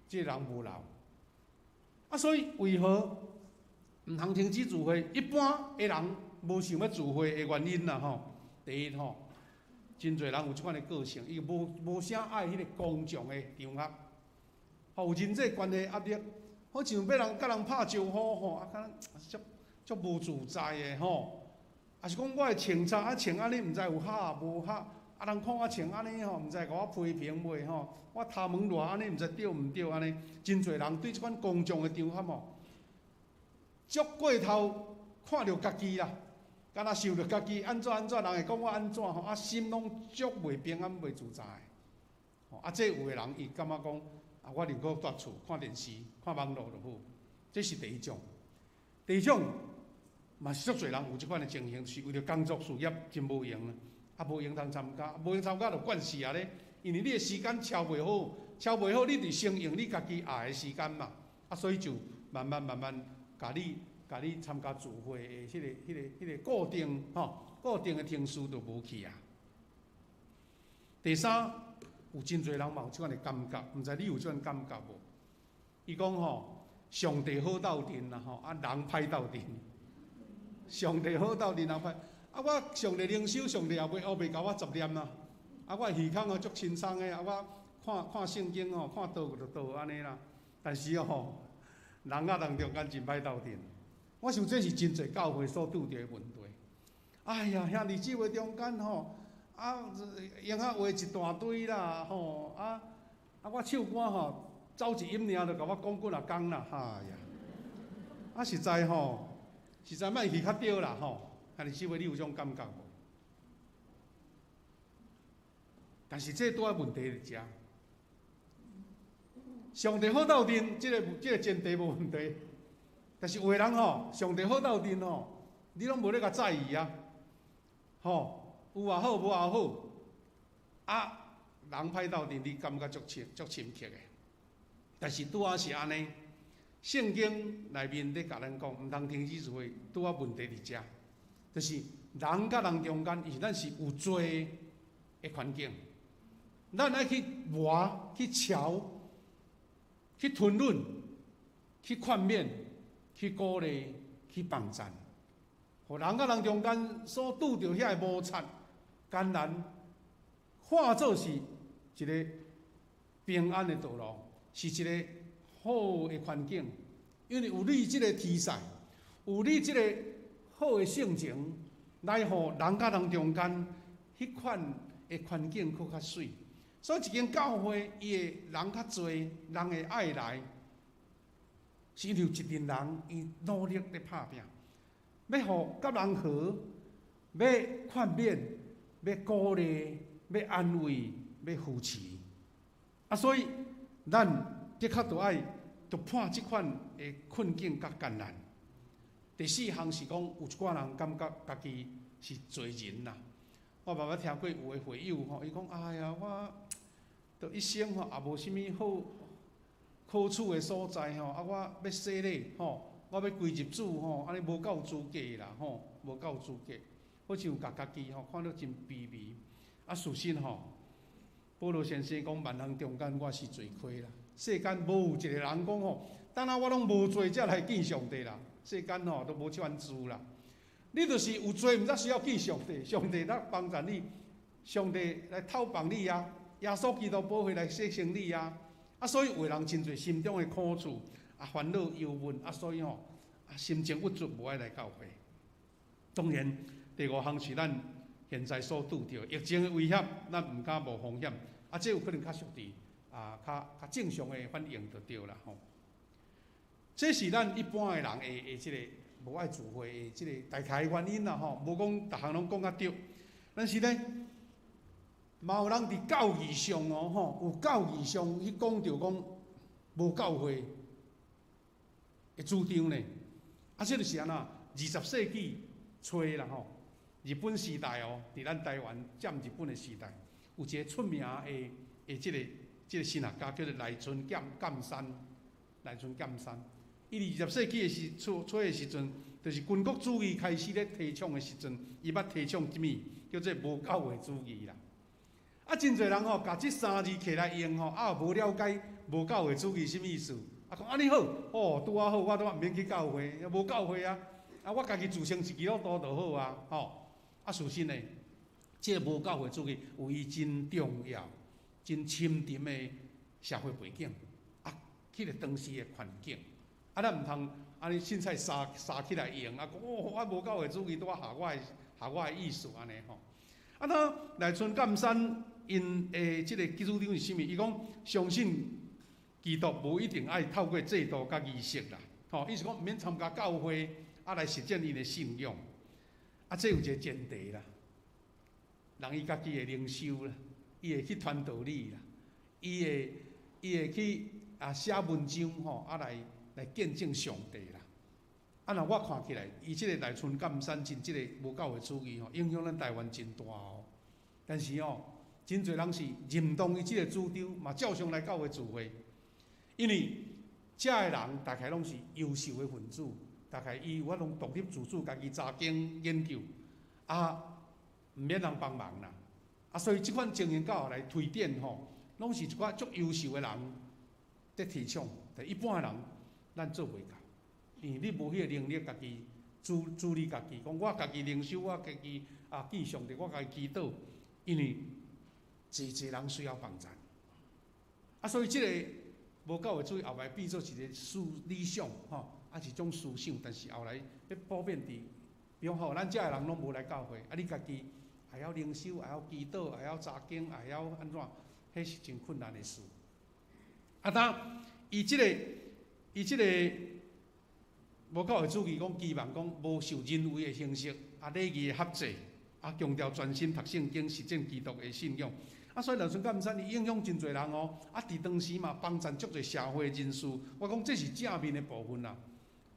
這個人無老。啊，所以為何毋通停止聚會？一般的人無想欲聚會的原因啦吼，第一吼，真濟人有這款的個性，伊無無啥愛彼個公眾的場合。吼，有人際關係壓力，好像欲人佮人拍招呼吼，啊，敢若足足無自在的吼。啊是講我的穿插啊穿按呢，毋知有合無合，啊人看我穿按呢吼，毋知共我批評袂吼？我頭毛亂按呢，毋知對毋對按呢？真濟人對這款公眾的場合吼，足過頭看著家己啦，敢若想著家己按怎按怎，人會講我按怎吼，啊心攏足袂平安、袂自在。吼啊，這有的人伊感覺講，啊我寧可蹛厝看電視、看網路就好。這是第一種。第二種嘛是足濟人有這款的情形，是為著工作事業真無閒啊，無閒通參加，無閒參加就慣勢啊咧。因為你的時間敲袂好，敲袂好，你就先用你家己愛的時間嘛，啊，所以就慢慢慢慢，共你參加聚會的彼個固定吼，固定的程序就無去啊。第三，有真濟人嘛有這款的感覺，毋知你有這款感覺無？伊講吼，上帝好鬥陣啦吼，啊人歹鬥陣。上帝好鬥陣，人歹。啊，我上帝靈修，上帝也袂烏白共我雜念啊。啊，我耳孔哦足輕鬆的，啊，我看看聖經吼，看倒就倒按呢啦。但是吼，人佮人中間真歹鬥陣。我想這是真濟教會所拄著的問題。哎呀，兄弟姊妹中間吼，啊，閒仔話一大堆啦，吼，啊啊，我唱歌吼，走一音爾就共我講幾若工啦，哎呀，啊實在吼，實在莫去較對啦，吼，兄弟姊妹，你有這種感覺無？但是這拄仔問題佇遮，上帝好鬥陣，這個前提無問題。但是有的人吼，上帝好鬥陣吼，你攏無咧共在意啊，吼，有也好，無也好，啊，人歹鬥陣，你感覺足深足深刻的。但是拄仔是按呢，聖經內面咧共咱講，毋通停止聚會，拄仔問題佇遮，就是人佮人中間，是咱是有罪的環境，咱愛去磨、去喬、去吞忍、去勸勉、去鼓勵、去幫贊，予人佮人中間所拄著遐个摩擦、艱難，化做是一個平安的道路，是一個好的環境。因為有你這個天使，有你這個好的性情，來予人佮人中間彼款的環境閣較媠。所以一間教會，伊的人較濟，人會愛來，是因為有一群人伊努力咧拍拚，欲予佮人和，欲勸勉，欲鼓勵，欲安慰，欲扶持。啊，所以咱的確著愛突破這款的困境佮艱難。第四項是講，有一寡人感覺家己是罪人啦。我捌捌聽過有的會友吼，伊講：哎呀，我著一生吼也無啥物好可取的所在吼，啊，我欲洗禮吼，我欲歸入主吼，按呢無夠資格啦吼，無夠資格，好像共家己吼看著真卑微。啊，事實吼，保羅先生講，萬人中間我是罪魁啦，世間無有一個人講吼，等下我攏無罪才來見上帝啦，世間吼都無這款事啦。你就是有罪，毋才需要見上帝，上帝來幫助你，上帝來透幫你啊，耶穌基督寶血來洗清你啊。啊，所以有的人真濟心中的苦楚啊、煩惱、憂悶啊，所以吼啊，心情鬱卒，無愛來教會。當然，第五項是咱現在所拄著疫情的威脅，咱毋敢冒風險。啊，這有可能較屬佇啊，較較正常的反應就對啦吼。這是咱一般的人的的這個無愛聚會的這個大概的原因啦吼，無講逐項攏講較對。但是呢，嘛有人佇教義上哦吼，有教義上去講著講無教會的主張呢。啊，這就是按怎？20世紀初啦吼，日本時代哦，佇咱台灣佔日本的時代，有一個出名的的這個神學家叫做內村鑑三，內村鑑三。伊20世紀的時初初的時陣，就是軍國主義開始咧提倡的時陣，伊捌提倡啥物叫做無教會主義啦。啊，真濟人吼，共這三字摕來用吼，啊，無了解無教會主義啥物意思。啊，講按呢好，哦，拄仔好，我拄仔毋免去教會，無教會啊，啊，我家己自稱是基督徒就好啊，吼。啊，事實呢，這個無教會主義有伊真重要、真深沉的社會背景。啊，彼个當時的環境。啊，咱毋通按呢凊彩捎捎起來用，啊，講哦，我無教會主義拄仔合我的合我的意思按呢吼。啊，那內村鑑三𪜶的這个主張是啥物？伊講相信基督無一定愛透過制度佮儀式啦，吼，伊是講毋免參加教會，啊來實踐𪜶的信仰。啊，這有一個前提啦，人伊家己會靈修啦，伊會去傳道理啦，伊會去啊寫文章吼，啊來見證上帝啦。啊，若我看起來，伊這個內村鑑三真這個無教會主義吼，影響咱台灣真大哦。但是吼，真濟人是認同伊這個主張，嘛照常來教會聚會，因為遮的人大概攏是優秀的分子，大概伊有法度獨立自主，家己查經研究，啊，毋免人幫忙啦。啊，所以這款情形到後來推展吼，攏是一寡足優秀的人佇提倡，但一般的人咱做袂到，因為你無彼個能力，家己處理家己，講我家己靈修，我家己啊記上帝，我家己祈禱，因為濟濟人需要幫助。啊，所以這個無教會主義後來變做一個思理想吼，啊一種思想，但是後來欲普遍佇，比如吼，咱遮的人攏無來教會，啊你家己會曉靈修，會曉祈禱，會曉查經，會曉按怎，彼是真困難的事。啊，當伊這個無教會主義講期望講無受人為的形式，啊禮儀的合制，啊強調專心讀聖經、實踐基督的信仰。啊，所以內村鑑三伊影響真濟人哦。啊，佇當時嘛幫贊足濟社會人士。我講這是正面的部分啦，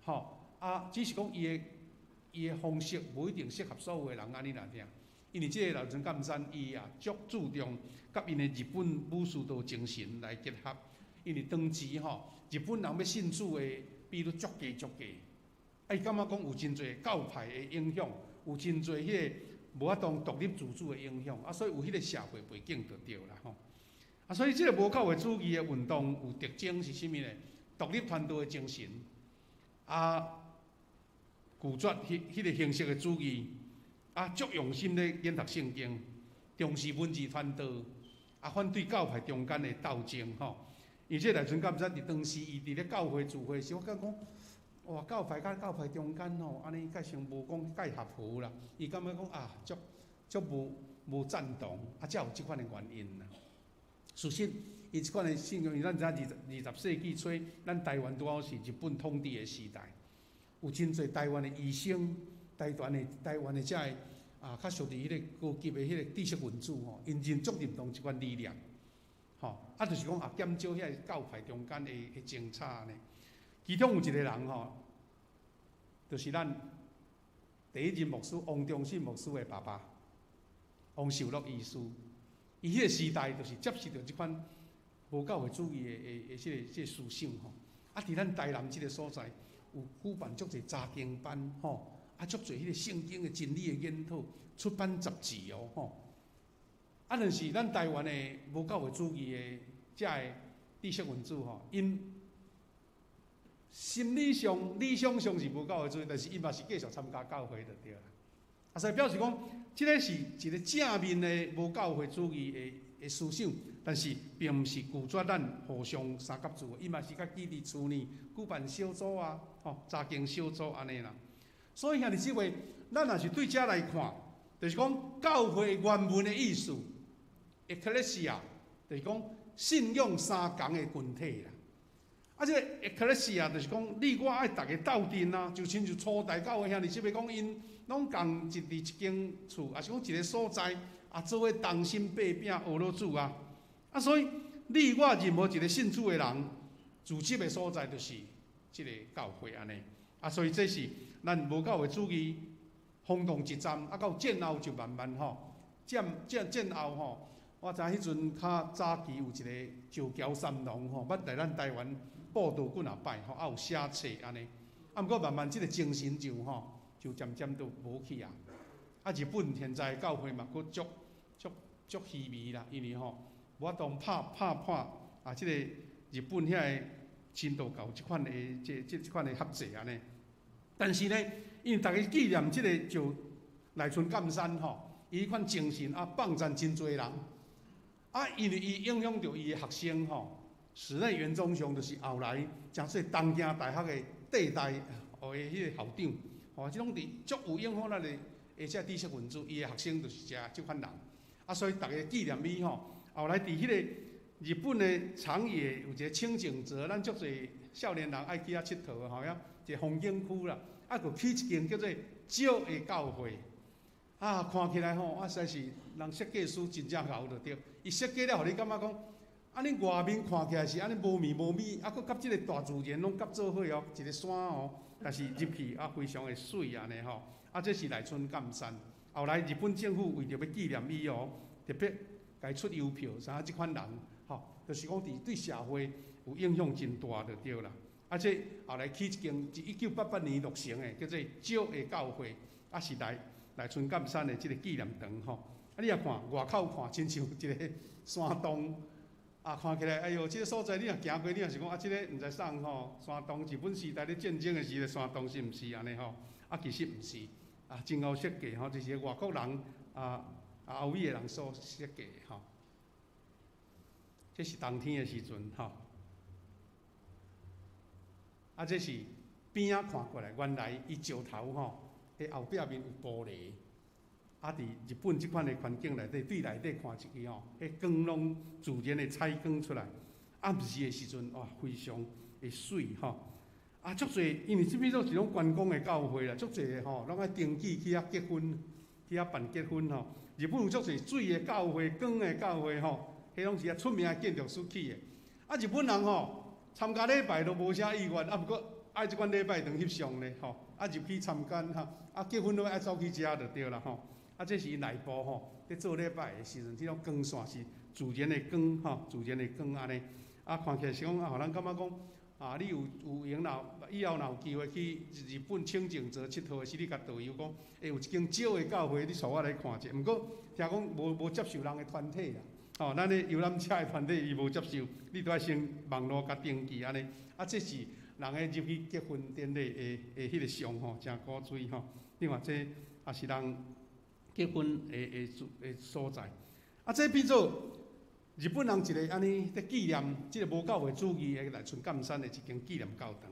吼。啊，只是講伊的方式無一定適合所有的人按呢爾爾。因為這個內村鑑三伊也足注重佮𪜶的日本武士道精神來結合。因為當時吼，日本人欲信主的比率足低足低。啊，伊感覺講有真濟教派的影響，有真濟彼個無法度獨立自主的影響，啊，所以有彼個社會背景就對啦吼。啊，所以這個無教會主義的運動有特徵是啥物呢？獨立傳道的精神，啊，拒絕彼個形式的主義，啊，足用心咧研讀聖經，重視文字傳道，啊，反對教派中間的鬥爭吼。而且內村鑑三佇當時伊佇咧教會聚會時，我感覺講，哇，教派佮教派中間吼，按呢蓋成無講蓋合和啦。伊感覺講啊，足足無贊同，啊，才有這款的原因啦。事實，伊這款的信仰，因為咱知影20世紀初，咱台灣拄好是日本統治的時代，有真濟台灣的醫生、台灣的遮个啊，較屬佇彼個高級的彼個知識分子吼，𪜶真足認同這款理念，吼，啊，就是講啊，減少遐個教派中間的爭吵呢。其中有一個人吼，就是咱第一任牧師王忠信牧師的爸爸王壽樂醫師，伊彼個時代就是接受著這款無教會主義的這個思想吼。啊，佇咱台南這個所在，有舉辦足濟查經班吼，啊，足濟彼個聖經的真理的研討，出版雜誌哦吼。啊，但是咱台灣的無教會主義的遮个知識分子吼，𪜶心理上、理想上是無教會主義，但是𪜶嘛是繼續參加教會就對啦。啊，所以表示講，這個是一個正面的無教會主義的思想，但是並毋是拒絕咱互相相佮住，伊嘛是較記佇厝呢舉辦小組啊，吼查經小組按呢啦。所以兄弟姊妹，咱若是對遮來看，就是講教會原文的意思，Ecclesia，就是講信仰相仝的群體啦。啊，這個 Ecclesia 就是講你我愛逐家鬥陣啊，就親像初代教會兄弟姊妹講，𪜶攏仝一佇一間厝，抑是講一個所在，啊，做伙同心擘餅學落主啊。啊，所以你我任何一個信主的人，聚集的所在就是這個教會按呢。啊，所以這是咱無教會主義轟動一陣，啊，到戰後就慢慢吼，戰後吼，我知影彼陣較早期有一個石橋三郎吼，捌來咱台灣報道幾若擺吼，啊有寫冊按呢。啊，毋過慢慢這個精神就吼，就漸漸都無去啊。啊，日本現在教會嘛，閣足足足稀微啦，因為吼無法度拍破啊，這個日本遐个清道教這款的這款的合制按呢。但是呢，因為逐家紀念這個就內村鑑三吼，伊彼款精神啊，幫贊真濟人。啊，因為伊影響著伊的學生吼，矢内原忠雄就是後來誠濟東京大學的帝大的彼個校長，吼，這攏佇足有影響力的，這知識分子，伊的學生就是這這款人，啊，所以逐家紀念伊吼。後來佇彼個日本的長野有一個輕井澤，咱足濟少年人愛去遐𨑨迌吼，遐一個風景區啦，啊，閣起一間叫做石的教會，啊，看起來吼，啊，實在是人設計師真正𠢕就對，伊設計了，予你感覺講，按呢外面看起來是按呢無面無米，啊，閣佮這個大自然攏合做伙哦，一個山哦，但是入去啊，非常的媠按呢吼，啊，這是內村鑑三，後來日本政府為著欲紀念伊哦，特別共伊出郵票，啥這款人，吼，就是講佇對社會有影響真大就對啦。啊，這後來起一間，1988年落成的，叫做石的教會，啊是內村鑑三的這個紀念堂吼。啊，你若看外口看，親像一個山洞，啊，看起來，哎喲，這個所在你若行過，你若是講啊，這個毋知啥吼，山洞，日本時代咧戰爭的時的山洞是毋是按呢吼？啊，其實毋是，啊，真𠢕設計吼，這是外國人啊啊歐美的人所設計的吼。這是冬天的時陣吼。啊，這是邊仔看過來，原來伊石頭吼，佇後壁面有玻璃。啊，佇日本這款的環境內底，對內底看入去吼，彼光攏自然的採光出來。暗時的時陣，哇，非常的媠吼。啊，足濟，因為這邊都是攏觀光的教會啦，足濟吼，攏愛登記去遐結婚，去遐辦結婚吼。日本有足濟水的教會、光的教會吼，彼攏是遐出名的建築師起的。啊，日本人吼，參加禮拜都無啥意願，啊，毋過愛這款禮拜堂翕相咧吼，啊入去參觀吼，啊結婚攏愛走去遮就對啦吼。啊，這是內部吼，佇做禮拜的時陣，這種光線是自然的光吼，自然的光按呢。啊，看起來是講啊，予人感覺講啊，你有有閒若以後若有機會去日本輕井澤𨑨迌的時，你共導遊講，欸，有一間石的教會，你帶我來看者。毋過聽講無接受人的團體啦，吼，咱的遊覽車的團體伊無接受，你都愛先網路共登記按呢。啊，這是人的入去結婚典禮的的彼個相吼，誠古錐吼。另外這也是人結婚的的的所在。啊，這變做日本人一個按呢佇紀念這個無教會主義的內村鑑三的一間紀念教堂。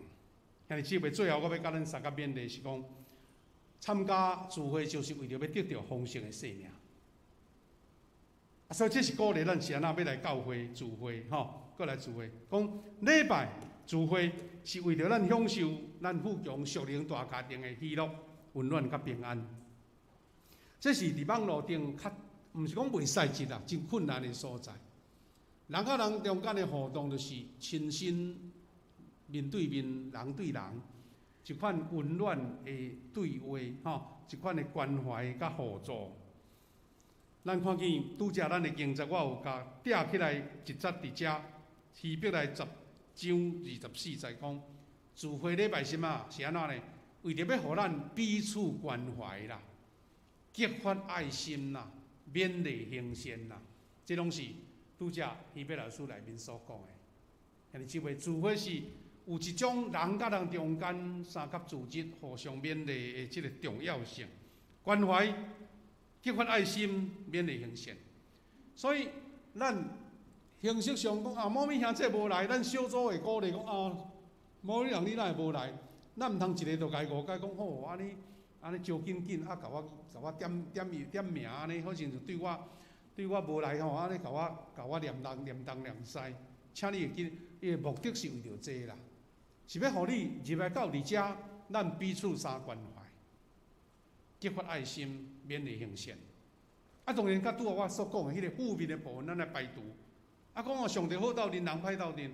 兄弟姊妹，最後我欲共咱三個勉勵是講，參加聚會就是為著欲得著豐盛的生命。啊，所以這是鼓勵咱是按怎欲來教會聚會吼，閣來聚會，講禮拜聚會是為著咱享受咱富強屬靈大家庭的喜樂、溫暖佮平安。這是佇網路頂較毋是講袂使得啦，真困難的所在。人佮人中間的互動，就是親身面對面、人對人，一款溫暖的對話，吼，一款的關懷佮互助。咱看見拄才咱的經節，我有共摘起來一節佇遮，希伯來10章24節講，聚會禮拜是啥？是按怎呢？為著欲予咱彼此關懷啦，激發愛心啦，勉勵行善啦，這攏是拄才希伯來書內面所講的。兄弟姊妹，聚會是有一種人佮人中間相佮組織、互相勉勵的這個重要性，關懷、激發愛心、勉勵行善。所以咱形式上講啊，某物兄弟無來，咱小組會鼓勵講啊，某物人你哪會無來？咱毋通一个就共伊誤解講吼，按呢按呢招緊緊啊，共我共我點點名點名按呢，好像就對我無來吼，按呢共我共我念東念東念西。請你會記，伊的目的是為著這啦，是欲予你入來到佇遮，咱彼此相關懷，激發愛心，勉勵行善。啊，當然，佮拄仔我所講的彼個負面的部分，咱來排除。啊，講哦，上帝好鬥陣，人歹鬥陣。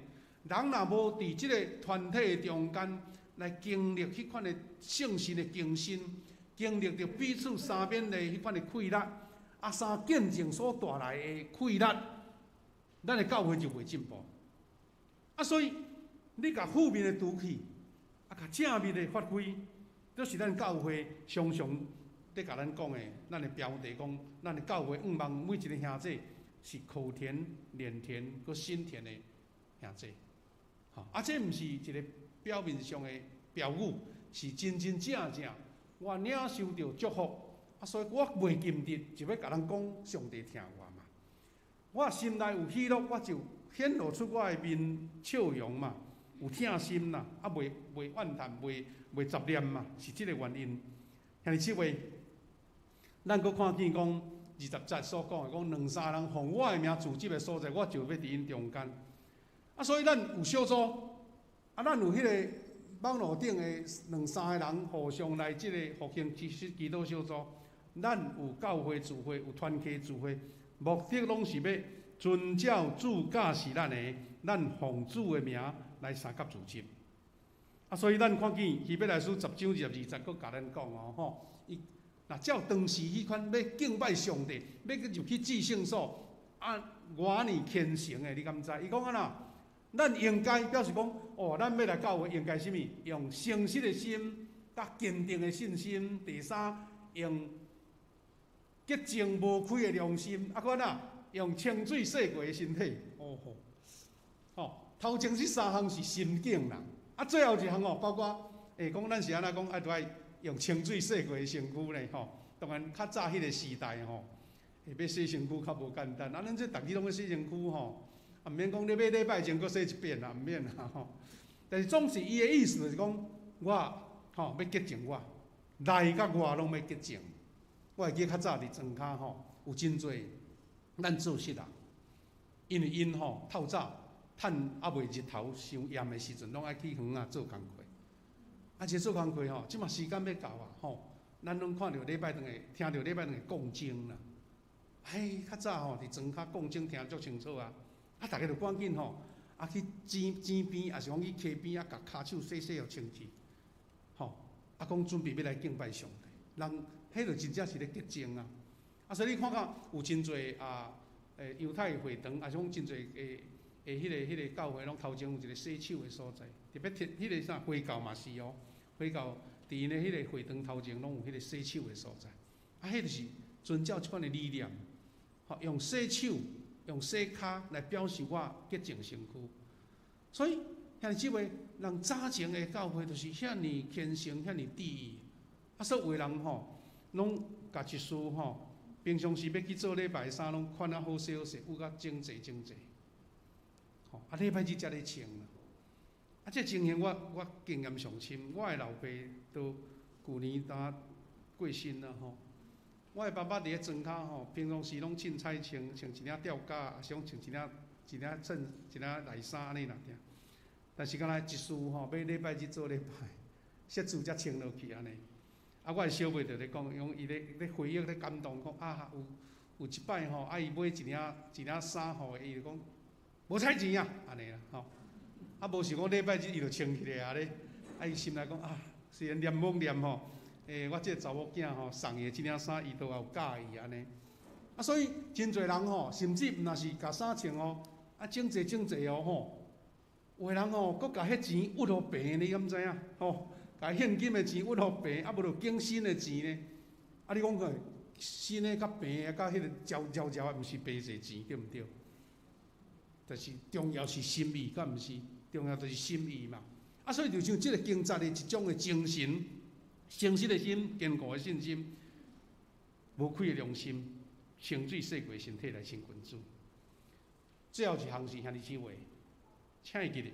人若無佇這個團體中間來經歷彼款的聖神的更新，經歷著彼此相勉勵彼款的氣力，啊，相見證所帶來的氣力，咱的教會就袂進步。啊，所以你共負面的除去，啊，共正面的發揮，這是咱教會常常佇共咱講的，咱的標題講，咱的教會向望每一个兄弟是可田、連田、閣新田的兄弟。吼，啊，這毋是一个表面上的標語，是真真正正我領受著祝福，啊，所以我袂禁得就欲共人講上帝疼我嘛。我心內有喜樂，我就顯露出我的面笑容嘛，有疼心啦，啊，袂怨嘆，袂雜念嘛，是這個原因。兄弟姊妹，咱閣看見講20節所講的，講兩三人奉我的名聚集的所在，我就欲佇𪜶中間。啊，所以咱有小組，啊，咱有彼個網路頂的兩三个人互相來這個復興祈禱小組，咱有教會聚會，有團契聚會，目的攏是欲遵照主教示咱的，咱奉主的名來相佮聚集。啊，所以咱看見希伯來書10章22節，閣共咱講哦，吼，伊若照當時彼款欲敬拜上帝，欲去入去至聖所，啊，偌爾虔誠的，你敢知？伊講按怎？咱應該表示講，哦，咱欲來教會應該啥物？用誠實的心，佮堅定的信心。第三，用潔淨無虧的良心。啊，閣按怎？用清水洗過的身體。哦吼，吼，頭前這三項是心境啦。啊，最後一項哦，包括講咱是按怎講，愛著愛用清水洗過的身軀咧，吼。當然較早彼個時代吼，欲洗身軀較無簡單。啊，咱這逐日攏欲洗身軀吼。啊，毋免講你欲禮拜前閣洗一遍啦，毋免啦吼。但是總是伊的意思就是講，我吼欲潔淨我，內佮外攏欲潔淨。我會記較早佇莊跤吼，有真濟咱做穡人，因為𪜶吼透早趁猶未日頭傷炎的時陣，攏愛去園仔做工課。啊，這做工課吼，這馬時間欲到啊吼，咱攏看著禮拜堂會，聽著禮拜堂會講鐘啦。哎，較早吼佇莊跤講鐘聽足清楚啊。啊！逐家就趕緊吼，啊去井井邊，抑是講去溪邊啊，共跤手洗洗予清氣，吼！啊，講準備欲來敬拜上帝，人彼就真正是咧潔淨啊！啊，所以你看看有真濟啊，猶太會堂，抑是講真濟的彼個教會，攏頭前有一個洗手的所在，特別鐵彼個啥回教嘛是哦，回教佇𪜶的彼個會堂頭前攏有彼個洗手的所在，啊，彼就是遵照這款的理念，吼，用洗手，用洗跤來表示我潔淨身軀，所以兄弟姊妹，人早前的教會就是遐爾虔誠，遐爾注意。啊，所以有的人吼，攏共一束吼，平常時欲去做禮拜的衫，攏款啊好勢好勢，熨甲整齊整齊。吼，啊禮拜日才咧穿啦。啊，這情形我經驗上深，我的老爸都舊年敢過身啦吼。我的爸爸佇咧莊跤吼，平常時攏凊彩穿，穿一領吊嘎，抑是講穿一領襯一領內衫按呢爾。但是敢若一事吼，欲禮拜日做禮拜，雪珠才穿落去按呢。啊，我的小妹就咧講，伊講伊咧回憶咧感動，講啊有一擺吼，啊伊買一領衫予伊，伊就講無彩錢啊，按呢啦吼。啊無想講禮拜日伊就穿起來啊咧，啊伊心內講啊，雖然念罔念吼。我這個查某囝吼送伊的這領衫，伊都也有佮意按呢。啊，所以真濟人吼，甚至毋若是共衫穿哦，啊整齊整齊哦吼。有的人吼，閣共彼錢鬱予平，你敢知影？吼，共現金的錢鬱予平，啊無就揀新的錢呢。啊，你講看，新的佮平的，佮彼個焦焦焦的，毋是白濟錢，對毋對？但是重要是心意，敢毋是？重要就是心意嘛。啊，所以就像這個經節的一種的精神。誠實的心、堅固的信心、無虧的良心、清水洗過身體來親近主。最後一項是兄弟姊妹，請會記得，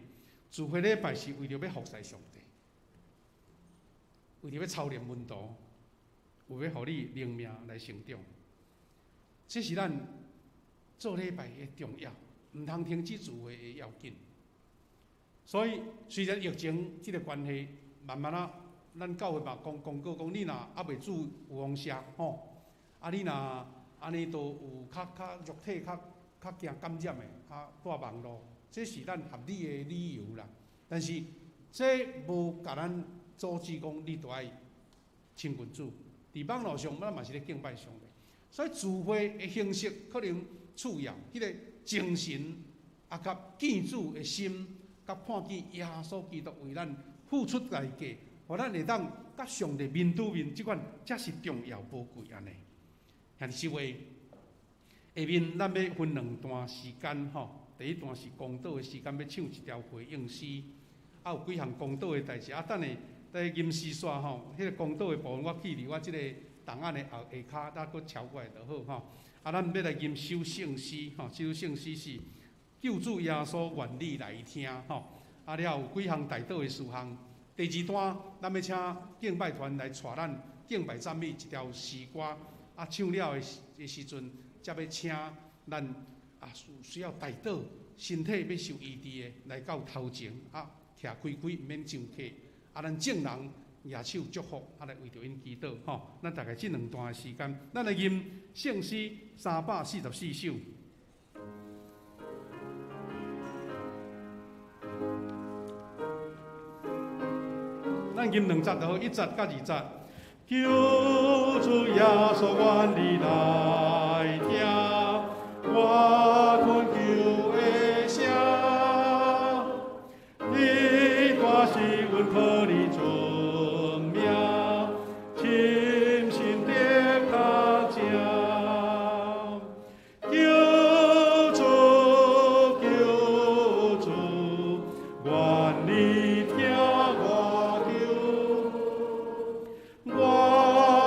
聚會禮拜是為著欲服侍上帝，為著欲操練門徒，為欲予你靈命來成長。這是咱做禮拜的重要，毋通停止聚會的要緊。所以，雖然疫情這個關係，慢慢仔。咱教會嘛公公告講，你若猶未注預防射吼，啊你若按呢都有較較肉體較較驚感染的，較帶網路，這是咱合理的理由啦。但是這無共咱阻止講你著愛親近主。佇網路上，咱嘛是咧敬拜上帝。所以聚會的形式可能次要，彼個精神啊，佮敬主的心，佮看見耶穌基督為咱付出代價。予咱會當佮上帝面對面，這款才是重要寶貴按呢。兄弟姊妹，下面咱欲分兩段時間吼，第一段是公禱的時間，欲唱一條回應詩，啊有幾項公禱的代誌，啊等下佇吟詩煞吼，彼個公禱的部分我記佇我這個檔案的後下跤，咱閣抄過來就好吼。啊，咱欲來吟首聖詩吼，這首聖詩是。救主耶穌願你來聽吼。啊了有幾項代禱的事項。第二段，咱欲請敬拜團來帶咱敬拜讚美一條詩歌。啊，唱了的的時陣，才欲請咱啊需要代禱、身體欲受醫治的來到頭前啊，徛開開，毋免上客。啊，咱眾人舉手祝福，啊來為著𪜶祈禱吼。咱大概這兩段的時間，咱來吟聖詩344首。咱吟兩節就好，一節佮二節。求主耶穌願你來聽我懇求的聲，你大是阮靠你尊名，深信的確正。求主，求主，願你聽我求，我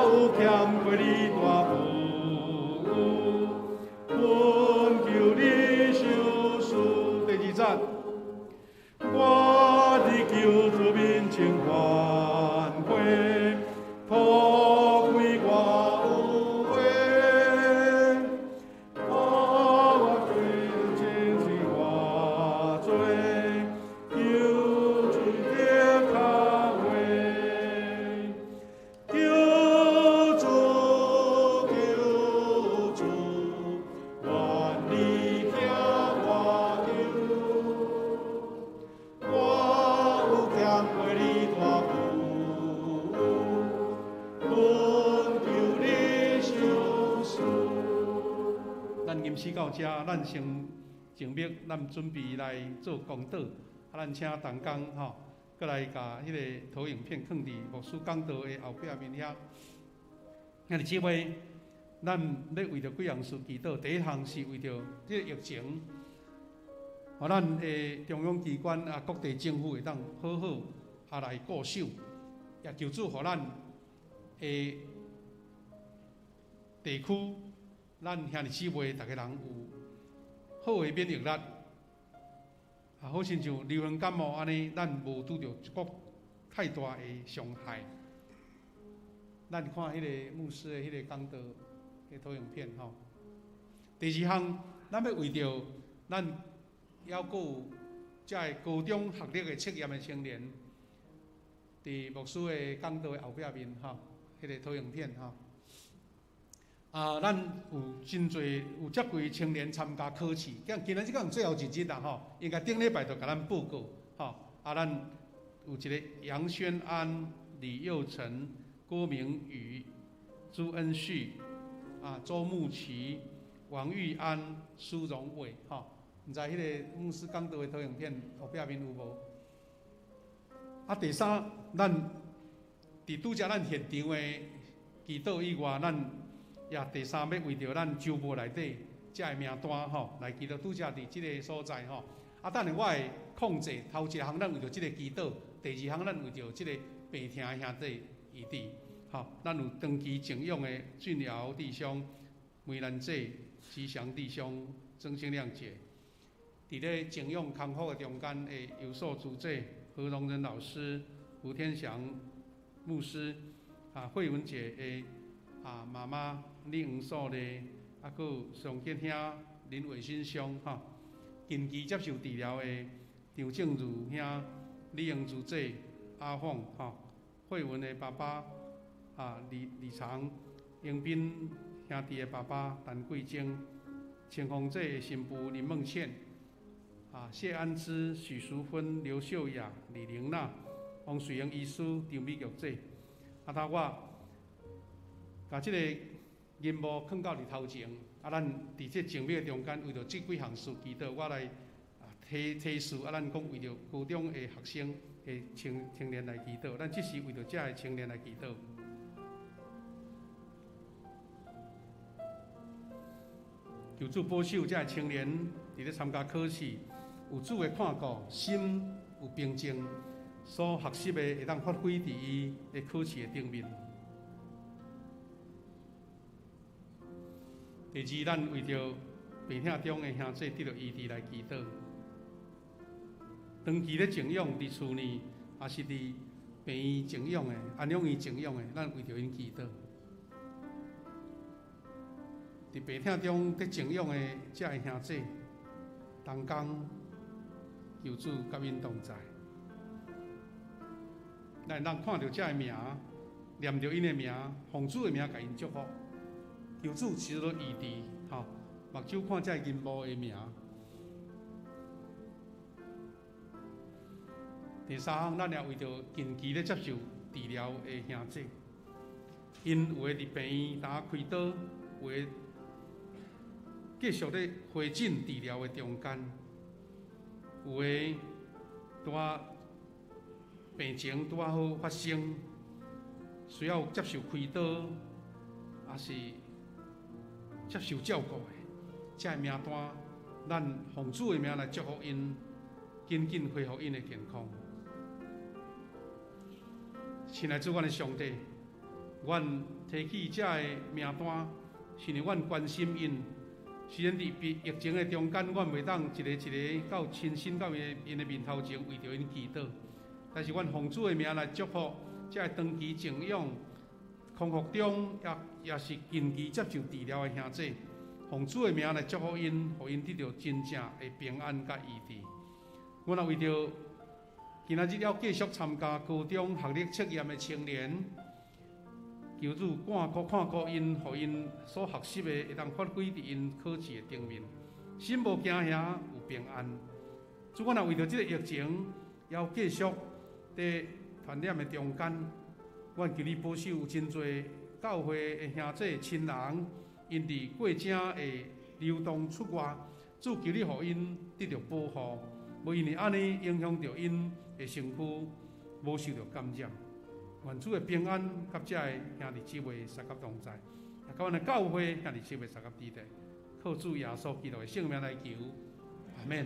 有欠過你大富有，懇求你收恕。第二節，我佇救主面前歡呼，塗開我有話，我願清洗我罪，求主的確話。求主，求主，願你聽我求，我有欠過你大富有，懇求你收恕。咱吟詩到這，咱先靜默，咱準備來做公禱。啊，咱請同工吼，閣來共彼個投影片囥佇牧師講道的後壁面遐。兄弟姊妹，咱欲為著幾項事祈禱。第一項是為著這個疫情，予咱的中央機關啊，各地政府會當好好啊來顧守，也求主予咱的地區，咱兄弟姊妹逐家人有好的免疫力。啊，好親像流行感冒按呢，咱無拄著一個太大的傷害。咱看彼個牧師的彼個講道的投影片吼。第二項，咱欲為著咱猶閣有遮个高中學歷的測驗的青年，佇牧師的講道的後壁面吼，彼個投影片吼。啊，咱有真濟有遮濟青年參加考試，今仔日講最後一日啦吼，應該頂禮拜就共咱報告吼。啊，咱有一個楊軒安、李佑成、郭明宇、朱恩旭、啊周慕琪、王玉安、蘇榮偉吼。毋知彼個牧師講道的投影片後壁面有無？啊，第三，咱佇拄才咱現場的祈禱以外，咱也第三欲為著咱週報內底遮个名單吼來祈禱，拄才佇這个所在吼。啊，等下我會控制頭一項，咱為著這个祈禱；第二項，咱為著這個病疼的兄弟醫治。吼，咱有長期靜養的俊堯弟兄、梅蘭姐、吉祥弟兄、曾清亮姐，佇咧靜養康復的中間的尤素珠姐、何榮仁老師、胡天祥牧師、啊慧文姐的啊媽媽李黃素麗，啊，閣有宋杰兄、林偉新兄吼，近期接受治療的張正如兄、李英珠姐、阿鳳吼，慧文的爸爸啊李李長、英斌兄弟的爸爸陳桂晶、清風姐的新婦林夢倩、啊謝安芝、許淑芬、劉秀雅、李玲娜、王瑞英醫師、張美玉姐，啊，頭我共這個銀幕囥到佇頭前，啊，咱佇這靜默的中間，為著這幾項事祈禱，我來啊提提示啊，咱講為著高中的學生的青青年來祈禱，咱這是為著遮个青年來祈禱。求主保守遮个青年佇咧參加考試，有主的看顧，心有平靜，所學習的會當發揮佇伊的考試的頂面。第二，咱為著病痛中的兄弟得著医治来祈祷。长期咧静养伫厝内，也是伫病院静养的、安养院静养的，咱为著𪜶祈祷。伫病痛中伫静养的遮个兄弟，同工求主佮𪜶同在。咱会当看著遮个名，念著𪜶的名，奉主的名共𪜶祝福。求主赐予医治，吼，目睭看遮个银幕的名。第三项，咱也为著近期咧接受治疗的兄弟，𪜶有的伫病院当开刀，有的继续咧回诊治疗的中间，有的拄仔病情拄仔好发生，需要接受开刀，抑是接受照顾的，这个名单，咱奉主的名来祝福𪜶，紧紧恢复𪜶的健康。亲爱主，阮的上帝，阮提起这个名单，是因为阮关心𪜶。虽然伫疫情的中间，阮袂当一个一个到亲身到𪜶的面头前为著𪜶祈祷，但是阮奉主的名来祝福这个长期静养、康复中，也是近期接受治疗的兄弟，奉主的名来祝福𪜶，予𪜶得著真正的平安佮医治。阮也为著今仔日要继续参加高中学历测验的青年，求主看顾看顾𪜶，予𪜶所学习的会当发挥伫𪜶考试的顶面，心无惊吓，有平安。主，阮也为著这个疫情，要继续伫传染的中间，阮求你保守有真济教会的兄弟亲人，𪜶伫过程会流动出外，主求你予𪜶得著保护，无因为按呢影响著𪜶的身躯，无受著感染。愿主的平安佮遮个兄弟姊妹相佮同在，也佮阮的教会兄弟姊妹相佮伫咧，靠主耶稣基督的圣名来求，阿们。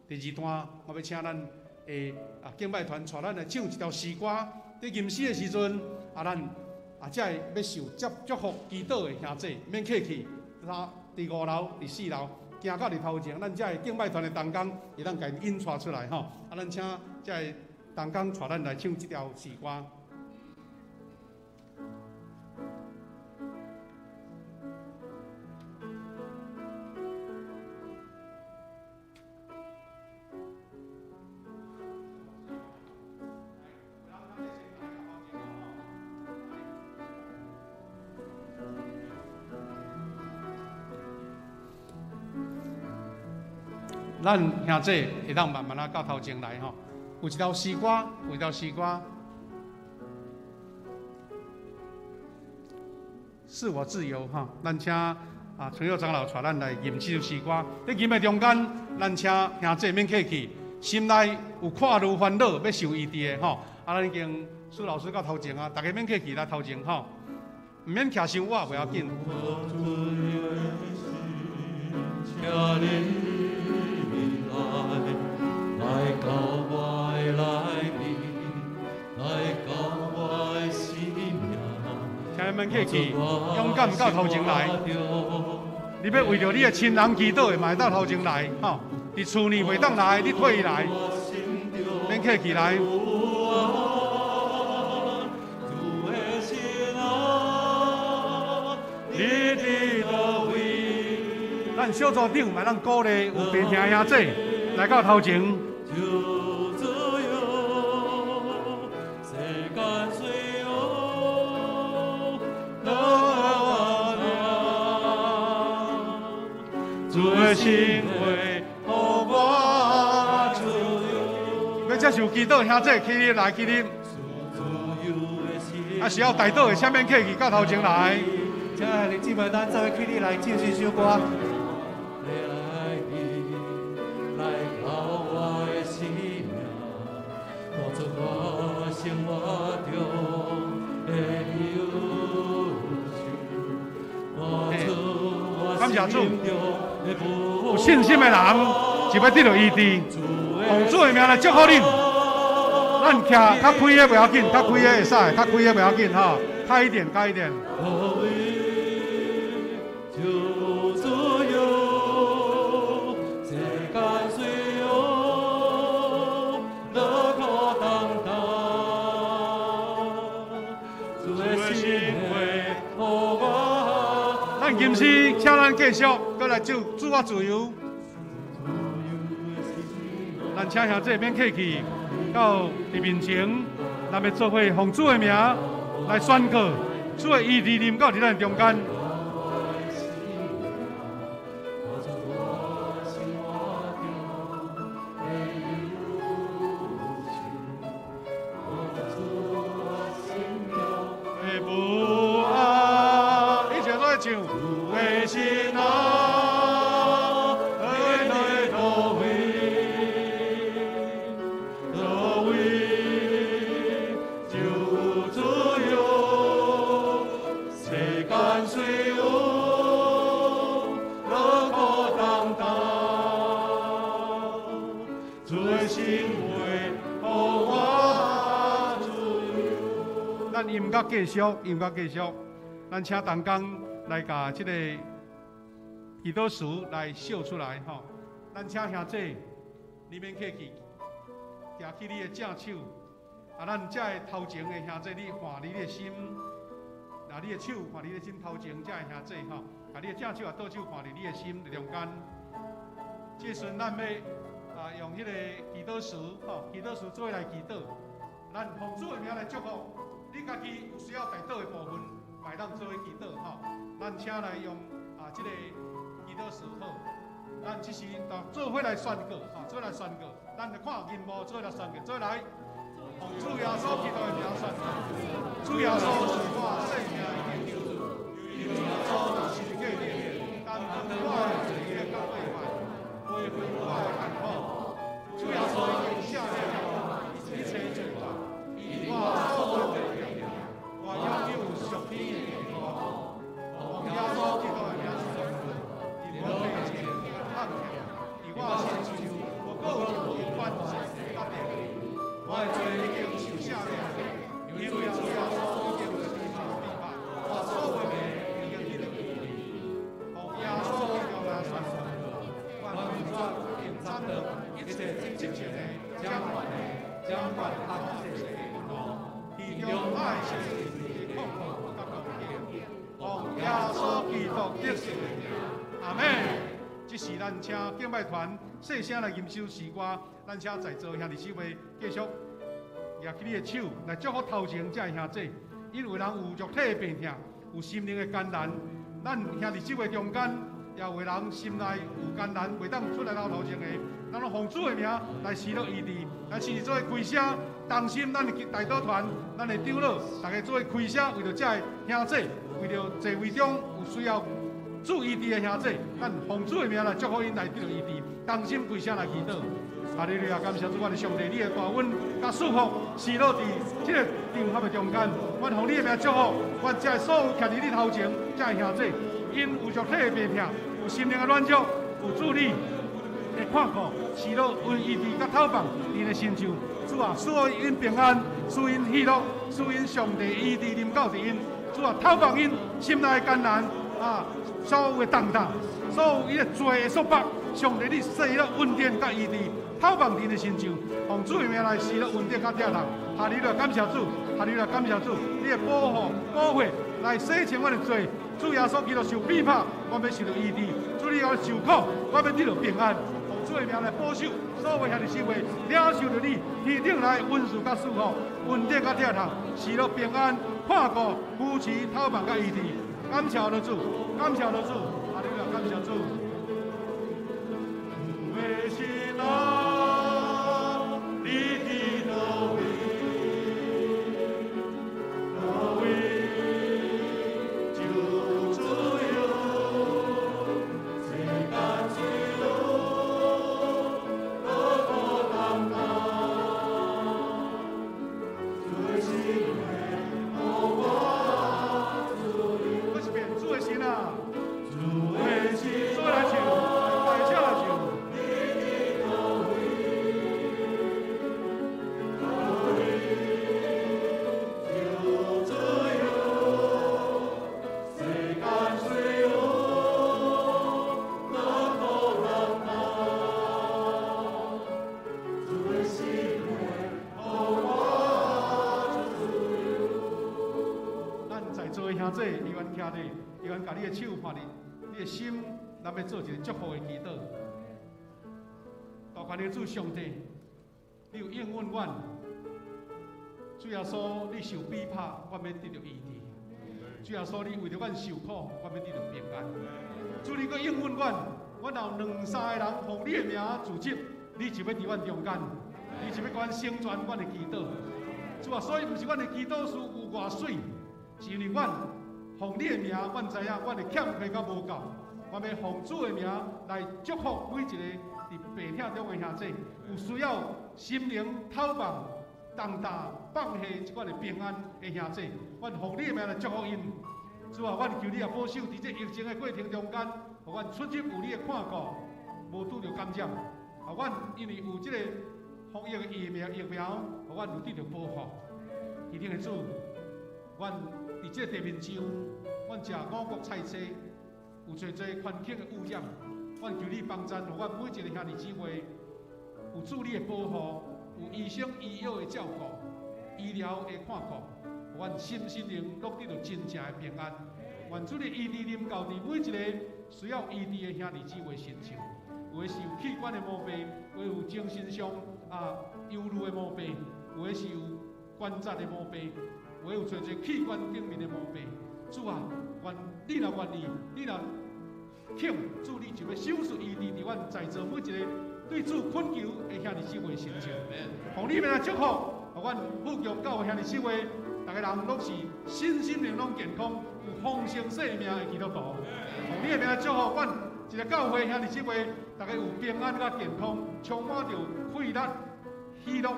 第二段，我欲请咱的敬拜团带咱来唱一条诗歌。伫吟诗的时阵，咱遮个欲受祝福祈祷的兄弟，免客气，伫5楼、伫4楼，行到伫头前，咱遮个敬拜团的同工会当共𪜶引带出来吼。咱请遮个同工带咱来唱这条诗歌。咱兄弟会当慢慢仔到头前来吼。有一条诗歌，有一条诗歌，赐我自由哈。咱请陈佑长老带咱来吟这首诗歌。伫吟的中间，咱请兄弟免客气，心内有看虑烦恼欲受医治的吼。咱已经苏老师到头前啊，大家免客气来头前吼，毋免徛伤倚，袂要紧。来到我的内面，来到我的生命。请你们客气，勇敢到头前来。你欲为著你的亲人祈祷的，嘛会到头前来，吼。伫厝内袂当来，你退来，免客气来。咱小组长嘛，咱鼓励有病疼兄弟来到头前。主的心话，予我自由。欲接受祈祷，兄弟起立来起立。是要代祷的，请免客气，到头前来。亲爱的姊妹，咱做伙起立来唱这首歌。感谢主，有信心的人就欲得著医治。奉主的名来祝福恁。咱徛较开的袂要紧，较开的会使，较开的袂要紧吼，开一点，开一点。求自由，同时，请咱继续阁来唱主我自由。咱请兄弟免客气，到伫面前，咱欲做伙奉主的名来宣告，主的医治临到伫咱中间。继续，音乐继续，咱请同工来共这个祈祷词来秀出来吼。咱请兄弟，你免客气，举起你的正手，啊，咱这个头前的兄弟，你换你的心，拿你的手换你的心头前，这个兄弟吼，共你的正手啊倒手换伫你的心中间。这时阵咱欲用彼个祈祷词吼，祈祷词做伙来祈祷，咱奉主的名来祝福。你家己有需要代祷的部分，嘛会当做伙祈祷吼。咱请来用这个祈祷词好。咱这时就做伙来宣告吼，做伙来宣告。咱就看银幕做伙来宣告，做伙来。奉主耶稣基督的名宣告，主耶稣是我生命的救主，因耶稣伫十字架顶担当我的罪孽佮过犯，背负我的艰苦。主耶稣已经赦免我一切罪过，我所有的。我拥有属天的健康，奉耶稣基督的名宣告，伫我病情痛痛，伫我身上无阁有任何反制佮病，我的罪已经受赦免，因为主耶稣已经受逼迫，我所有的病已经得到医治。奉耶稣基督的名宣告，愿主用斩断一切执政的、掌权的、掌管黑暗势力的权势，其中爱是的控告佮攻击，奉耶稣基督得胜的名，阿们。这时咱请敬拜团细声来吟首诗歌，咱请在座兄弟姊妹继续举起你的手来祝福头前这兄弟，因为人有肉体的病痛，有心灵的艰难，咱兄弟姊妹中间也有人心内有艰难，袂当出来到头前的，咱拢奉主的名来施予医治，来亲自做伙开声，同心咱的代祷团，咱的长老，大家做伙开声，为著这个兄弟，为著座位中有需要主医治的兄弟，咱奉主的名来祝福𪜶来得著医治，同心开声来祈祷。哈利路亚，感谢主，我的上帝，你的大恩佮祝福施落伫这个场合的中间，阮奉你的名祝福，阮这所有徛伫你头前这个兄弟，𪜶有肉体的病痛，有心灵的软弱，有主你的看顾，施落恩医治佮透放𪜶的身上。主啊，赐予𪜶平安，赐𪜶喜乐，赐𪜶上帝医治临到伫𪜶。主啊，透放𪜶心内的艰难啊，所有的重担，所有伊的罪的束缚，上帝你赐予恩典佮医治，透放𪜶的身上，奉主的名来施予恩典佮疼痛。哈利路亚，感谢主，哈利路亚，感谢主，你的保护保护来洗清阮的罪。主耶稣基督受逼迫，我欲受著医治；主你要受苦，我欲得著平安。奉主的名来保守所有兄弟姊妹，领受著你天顶来恩赐佮祝福，恩典佮疼痛，施予平安、看顾、扶持、透放佮医治。感谢我主，感谢我主，哈利路亚，感谢主。有的神啊，你伫佗位？佗位就有自由，世间虽有劳苦担当，主的心予我自由。我是变主的神啊，主的神，做来唱，大声来唱。你伫佗位？佗位就有自由，世间虽有劳苦担当，主的心予我自由。咱在座的兄弟，伊愿徛伫，伊愿共你的手放伫你的心，咱欲做一个祝福的祈禱。大權的主上帝，你有應允阮，主耶穌，你受逼迫，阮欲得著醫治；主耶穌，你為著阮受苦，阮欲得著平安。主，你閣應允阮，阮若有兩三个人奉你的名聚集，你就欲佇阮中間，你就欲共阮成全阮的祈禱。主啊，所以毋是阮的祈禱書有偌媠，是因為阮奉你的名，阮知影阮的欠缺佮無夠，阮欲奉主的名來祝福每一个佇病痛中的兄弟，有需要心靈透望、重擔放下這款的平安的兄弟，阮奉你的名來祝福𪜶。主啊，阮求你也保守佇這疫情的過程中間，予阮出入有你的看顧，無拄著感染。啊，阮因為有這个防疫的疫苗，予阮有得著保護。天頂的主，阮佇這个地面上，阮食五穀菜蔬，有濟濟環境的污染。阮求你幫贊，予阮每一个兄弟姊妹有主你的保護，有醫生醫藥的照顧，醫療的看顧，予阮心身靈攏得著真正的平安。願主的醫治臨到佇每一个需要醫治的兄弟姊妹身上，有的是有器官的毛病，有的有精神上憂慮的毛病，有的是有關節的毛病，有的有濟濟器官頂面的毛病。主啊，願你若願意，你若肯，主你就欲手術醫治佇阮在座每一个對主懇求的兄弟姊妹身上。奉你名來祝福，予阮富強教會兄弟姊妹，逐个人攏是身心靈攏健康，有豐盛生命的基督徒。奉你的名來祝福，阮一個教會兄弟姊妹，逐个有平安佮健康，充滿著快樂、喜樂、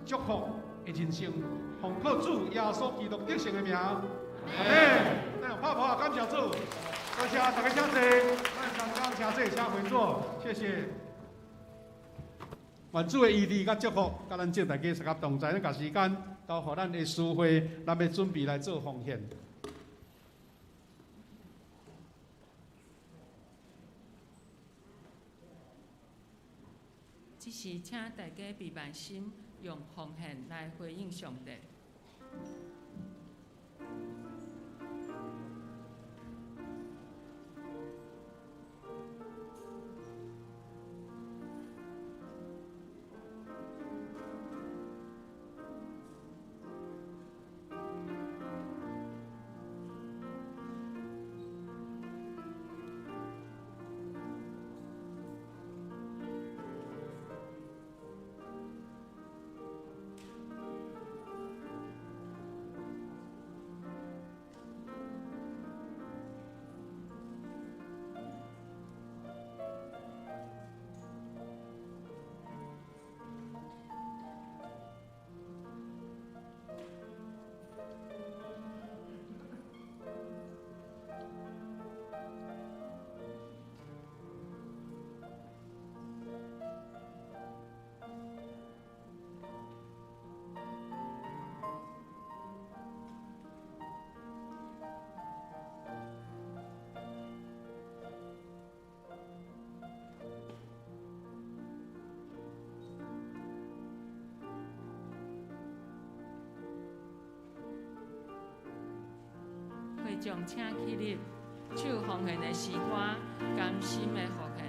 祝福的人生。奉靠主耶穌基督得勝的名，阿們。咱用拍拍感謝主，多謝大家請坐，咱剛剛請坐，請回座，謝謝。願主的醫治佮祝福，佮咱眾大家相佮同在。咱共時間交予咱的司會，咱欲準備來做奉獻。這時請大家閉目心，用奉獻來回應上帝。會眾請起立，唱奉獻的詩歌，甘心的奉獻。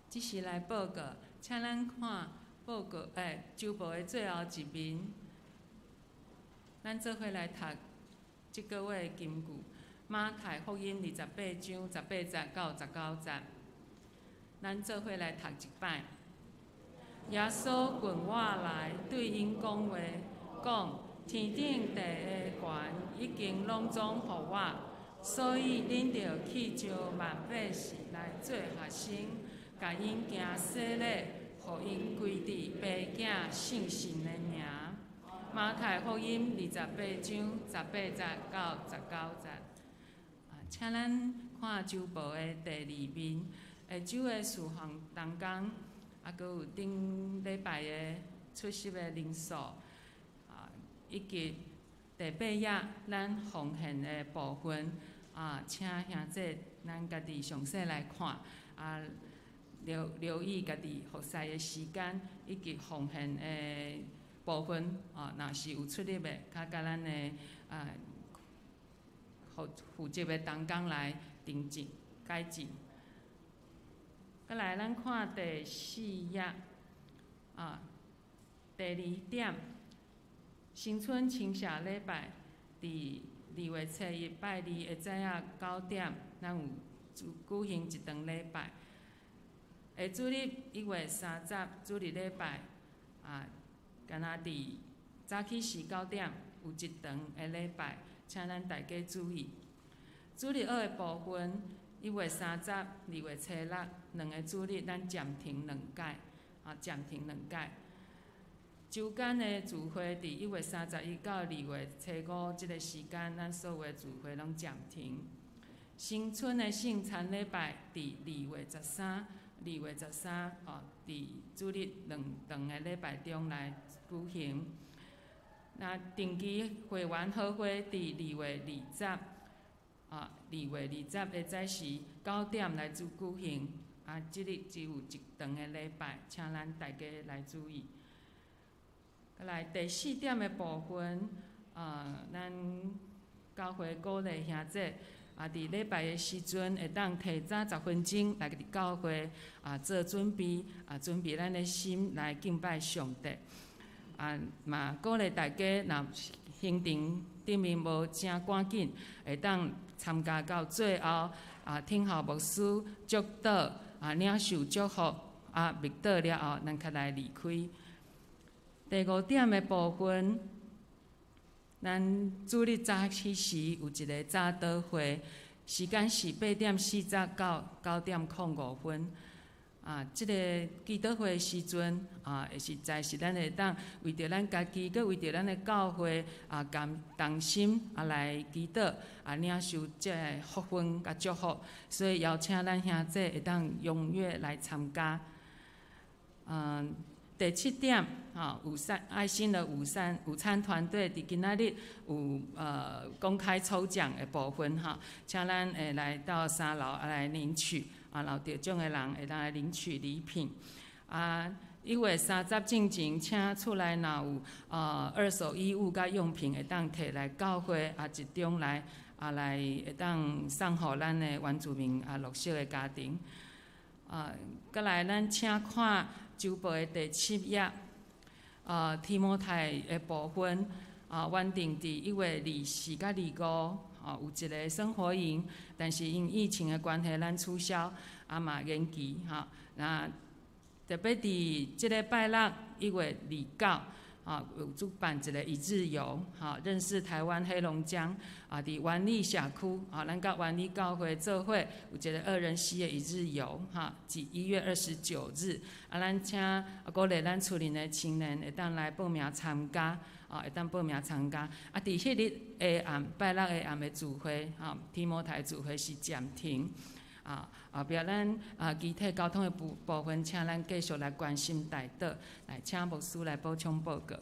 這是來報告，請咱看報告，週報的最後一面，咱做伙來讀這個月的金句。馬太福音28章18節到19節，咱做伙來讀一擺。耶穌近我來，對𪜶講話，講：天頂地的權已經攏總予我，所以恁著去召萬百姓來做學生，共𪜶行洗禮，予𪜶歸佇父囝聖神的名。馬太福音28章18節到19節。啊，請咱看週報的第二面，下晝的事奉同工，啊，閣有頂禮拜的出席的人數，啊，以及第八頁咱奉獻的部分，啊，請兄弟咱家己詳細來看，啊，留意家己服侍的時間，以及奉獻的部分，啊，若是有出入的，較佮咱的啊負責的同工來訂正改進。閣來，咱看第四頁，啊，第二點，新春清社禮拜，佇2月初1拜二的早仔9點，咱有舉行一場禮拜。下主日1月30主日禮拜，啊，敢若佇早起時9點有一場的禮拜，請咱大家注意。主日學的部分，1月30、2月初6兩个主日，咱暫停兩擺，啊，暫停兩擺。週間的聚會，佇1月31到2月初5這个時間，咱所有的聚會攏暫停。新春的聖餐禮拜，佇2月13、2月13哦，佇主日兩場的禮拜中來舉行。那定期會員好會，佇二月二十，啊，二月二十的早時9點來做舉行。啊，這日只有一場的禮拜，請咱大家來注意。來第四點的部分，啊，咱教會鼓勵兄弟，啊，佇禮拜的時陣會當提早10分鐘來佇教會啊做準備，啊，準備咱的心來敬拜上帝。啊，嘛鼓勵大家，若行程頂面無誠趕緊，會當參加到最後，啊，聽候牧師祝禱，啊，領受祝福，啊，默禱了後，咱較來離開。第五點的部分，咱主日早起時有一个早禱會，時間是8點40到9點05分。啊，這个祈禱會的時陣，啊，會實在是咱會當為著咱家己，閣為著咱的教會啊，共同心啊來祈禱，啊，領受這个福分佮祝福。所以邀請咱兄弟會當踴躍來參加。嗯，第七點，啊，午餐愛心的午餐團隊佇今仔日有公開抽獎的部分哈，請咱會來到三樓來領取。啊，有得獎的人會當來領取禮品。啊，1月30進前，請厝內若有二手衣物佮用品，會當提來教會啊，集中來啊來會當送予咱的原住民啊弱勢的家庭。啊，閣來咱請看週報的第七頁，啊，提摩太的部分啊，原定佇1月24佮25，啊，有一个生活營，但是因疫情的關係，咱取消，啊嘛延期哈。那特別佇這个拜六1月29，啊，有主辦一个一日遊，哈，認識台灣黑龍江，啊，佇灣里社區，啊，咱佮灣里教會做伙有一个2人4的一日遊，哈，佇1月29日，啊，咱請鼓勵咱厝裡的青年會當來報名參加。啊，會當報名參加。啊，佇彼日下暗拜六下暗的聚會，哈，提摩太聚會是暫停。啊，後壁咱啊，其他交通的部分，請咱繼續來關心代禱，來請牧師來補充報告。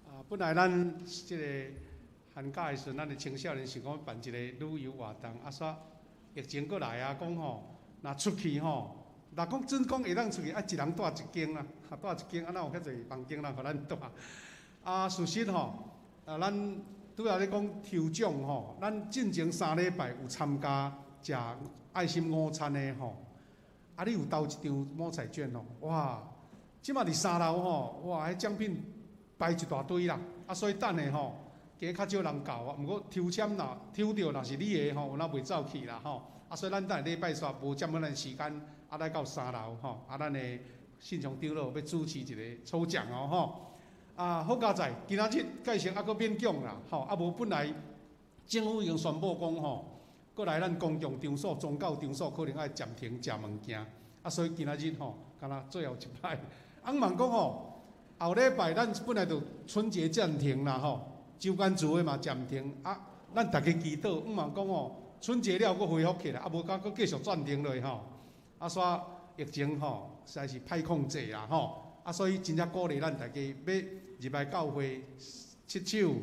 啊，本來咱這个寒假的時陣，咱的青少年想講辦一个旅遊活動，啊，煞疫情閣來啊，講吼，若出去吼，若講準講會當出去，愛一人蹛一間啦，蹛一間，啊，哪有遐濟房間人予咱蹛？啊，事實吼，啊，咱拄仔咧講抽獎吼，咱進前3禮拜有參加食愛心午餐的吼，啊，你有投一張摸彩券吼，哇，這馬佇三樓吼，哇，彼獎品擺一大堆啦，啊，所以等下吼，加較少人到啊，毋過抽籤若抽著若是你的吼，有哪袂走去啦吼，啊，所以咱等下禮拜煞無佔用咱時間，啊，來到三樓吼，啊，咱的信長長老欲主持一个抽獎哦吼，啊，好佳哉，今仔日介绍犹阁勉强啦，吼，啊无本来政府已经宣布讲吼，阁来咱公共场所、宗教场所可能爱暂停食物件，啊，所以今仔日吼，敢若最后一摆，啊，毋茫讲吼，后礼拜咱本来就春节暂停啦吼，周间聚会嘛暂停，啊，咱逐家祈祷，毋茫讲吼，春节了阁恢复起来，啊，无敢阁继续暂停落去吼，啊，煞疫情吼实在是歹控制啦吼。啊，所以真正鼓励咱大家欲入来教会，拭手，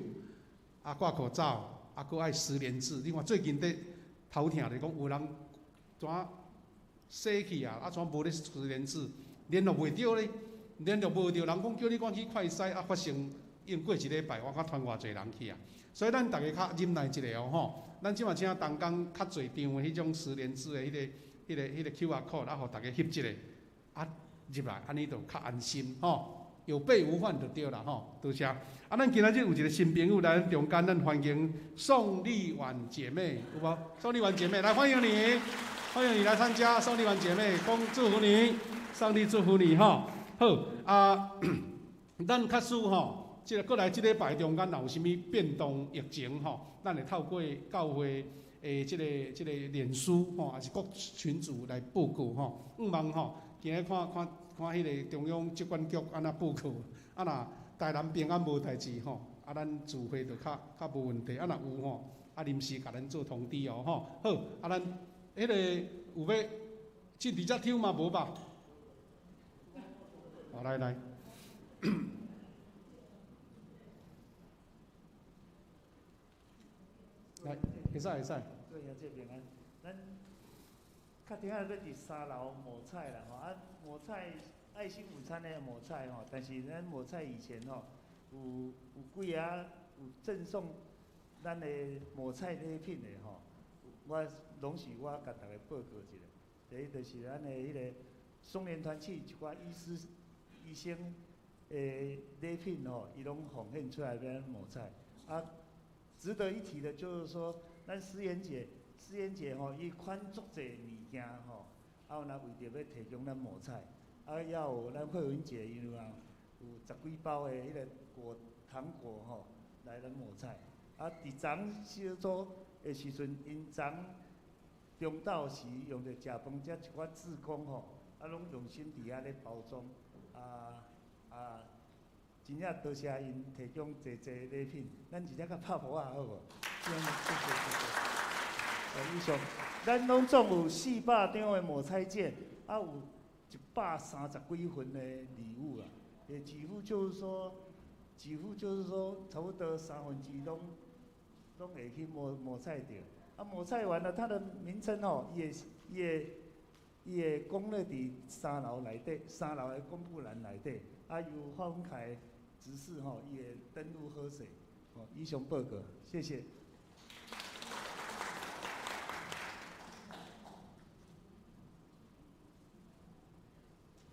啊，挂口罩，啊，阁爱实联制。你看最近伫头疼咧讲有人怎洗去啊，啊，怎无咧实联制，联络袂著咧，联络无著，人讲叫你赶去快筛，啊，发生已经过一礼拜，我看传偌济人去啊。所以咱逐家较忍耐一下哦吼。咱这马请同工较济张的彼种实联制的彼个 QR code，啊，予逐家翕一下，啊。入来，按呢就较安心吼，有备无患就对啦吼，多谢。啊，咱今仔日有一个新朋友来咱中间，咱欢迎宋丽婉姐妹，有无？宋丽婉姐妹来欢迎你，欢迎你来参加。宋丽婉姐妹，讲祝福你，上帝祝福你吼。好啊，咱假使吼，这个阁来这礼拜中间若有啥物变动疫情吼，咱会透过教会的这个脸书吼，抑是各群组来报告吼。向望吼。今日看看看彼个中央疾管局按怎报告，啊若台南平安无代志吼，啊咱聚会就较较无问题，啊若有吼，啊临时共咱做通知哦吼。好，啊咱彼个有欲进直接抽吗？无吧？好，来来。来，会使会使。各位兄弟平安，咱较顶下阁伫三楼抹菜啦吼，啊抹菜爱心午餐的抹菜吼，但是咱抹菜以前吼有几仔有赠送咱的抹菜礼品的吼，我拢是我共逐家报告一下。第一就是咱的彼个松联团契一寡医师、医生的礼品吼，伊拢奉献出来欲咱抹菜。啊，值得一提的就是说，咱思妍姐。思妍姐吼，伊款足济物件吼，啊，有若为著欲提供咱抹菜，啊，犹有咱慧文姐因为啊，有十几包的彼个果糖果吼，来咱抹菜。啊，伫昨小组的时阵，𪜶昨中昼时用著食饭，遮一寡志工吼，啊，拢用心伫遐咧包装，啊啊，真正多谢𪜶提供济济礼品，咱真正较拍噗仔好无？谢谢谢谢。以上，咱拢总有400张的抹菜券，啊有130几份的礼物啦，也几乎就是说，差不多1/3拢会去抹抹菜著。啊，抹菜完了，它的名称吼，伊会讲咧伫三楼内底，三楼的公布栏内底，啊由华文凯执事吼，伊会登录喝水。哦，以上报告，谢谢。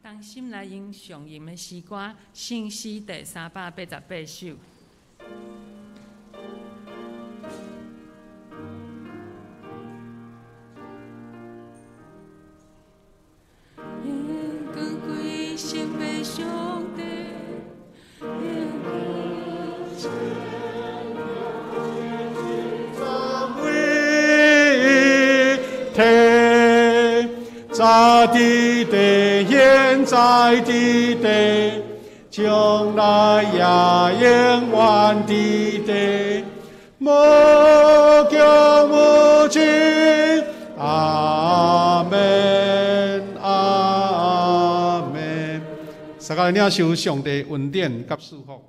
同心来用上吟的诗歌《圣诗》第388首。光辉圣的上帝，在地地，现在地地，将来也永远地地，无穷无尽。阿们，阿们。大家来领受上帝恩典佮祝福。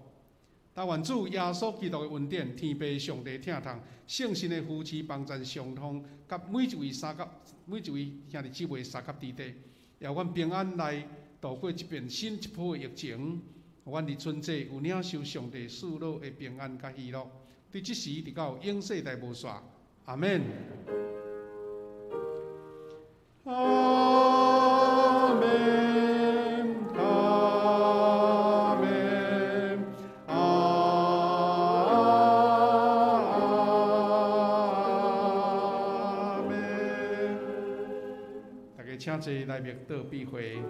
但愿主耶稣基督的恩典、天父上帝疼痛、圣神的扶持帮助相通，佮每一位三甲每一位兄弟姊妹三甲弟弟，也愿平安来度过这遍新一波的疫情。阮伫春节有领受上帝赐予的平安佮喜乐，对这时直到永世代无煞。阿们。阿们，阿们，阿们。大家请坐来默祷闭会。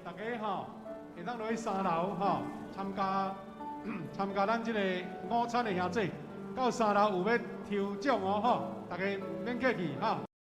大家吼，會當落去三樓吼參加咱這個午餐的儀式。到三樓有欲抽獎哦吼，大家毋免客氣吼。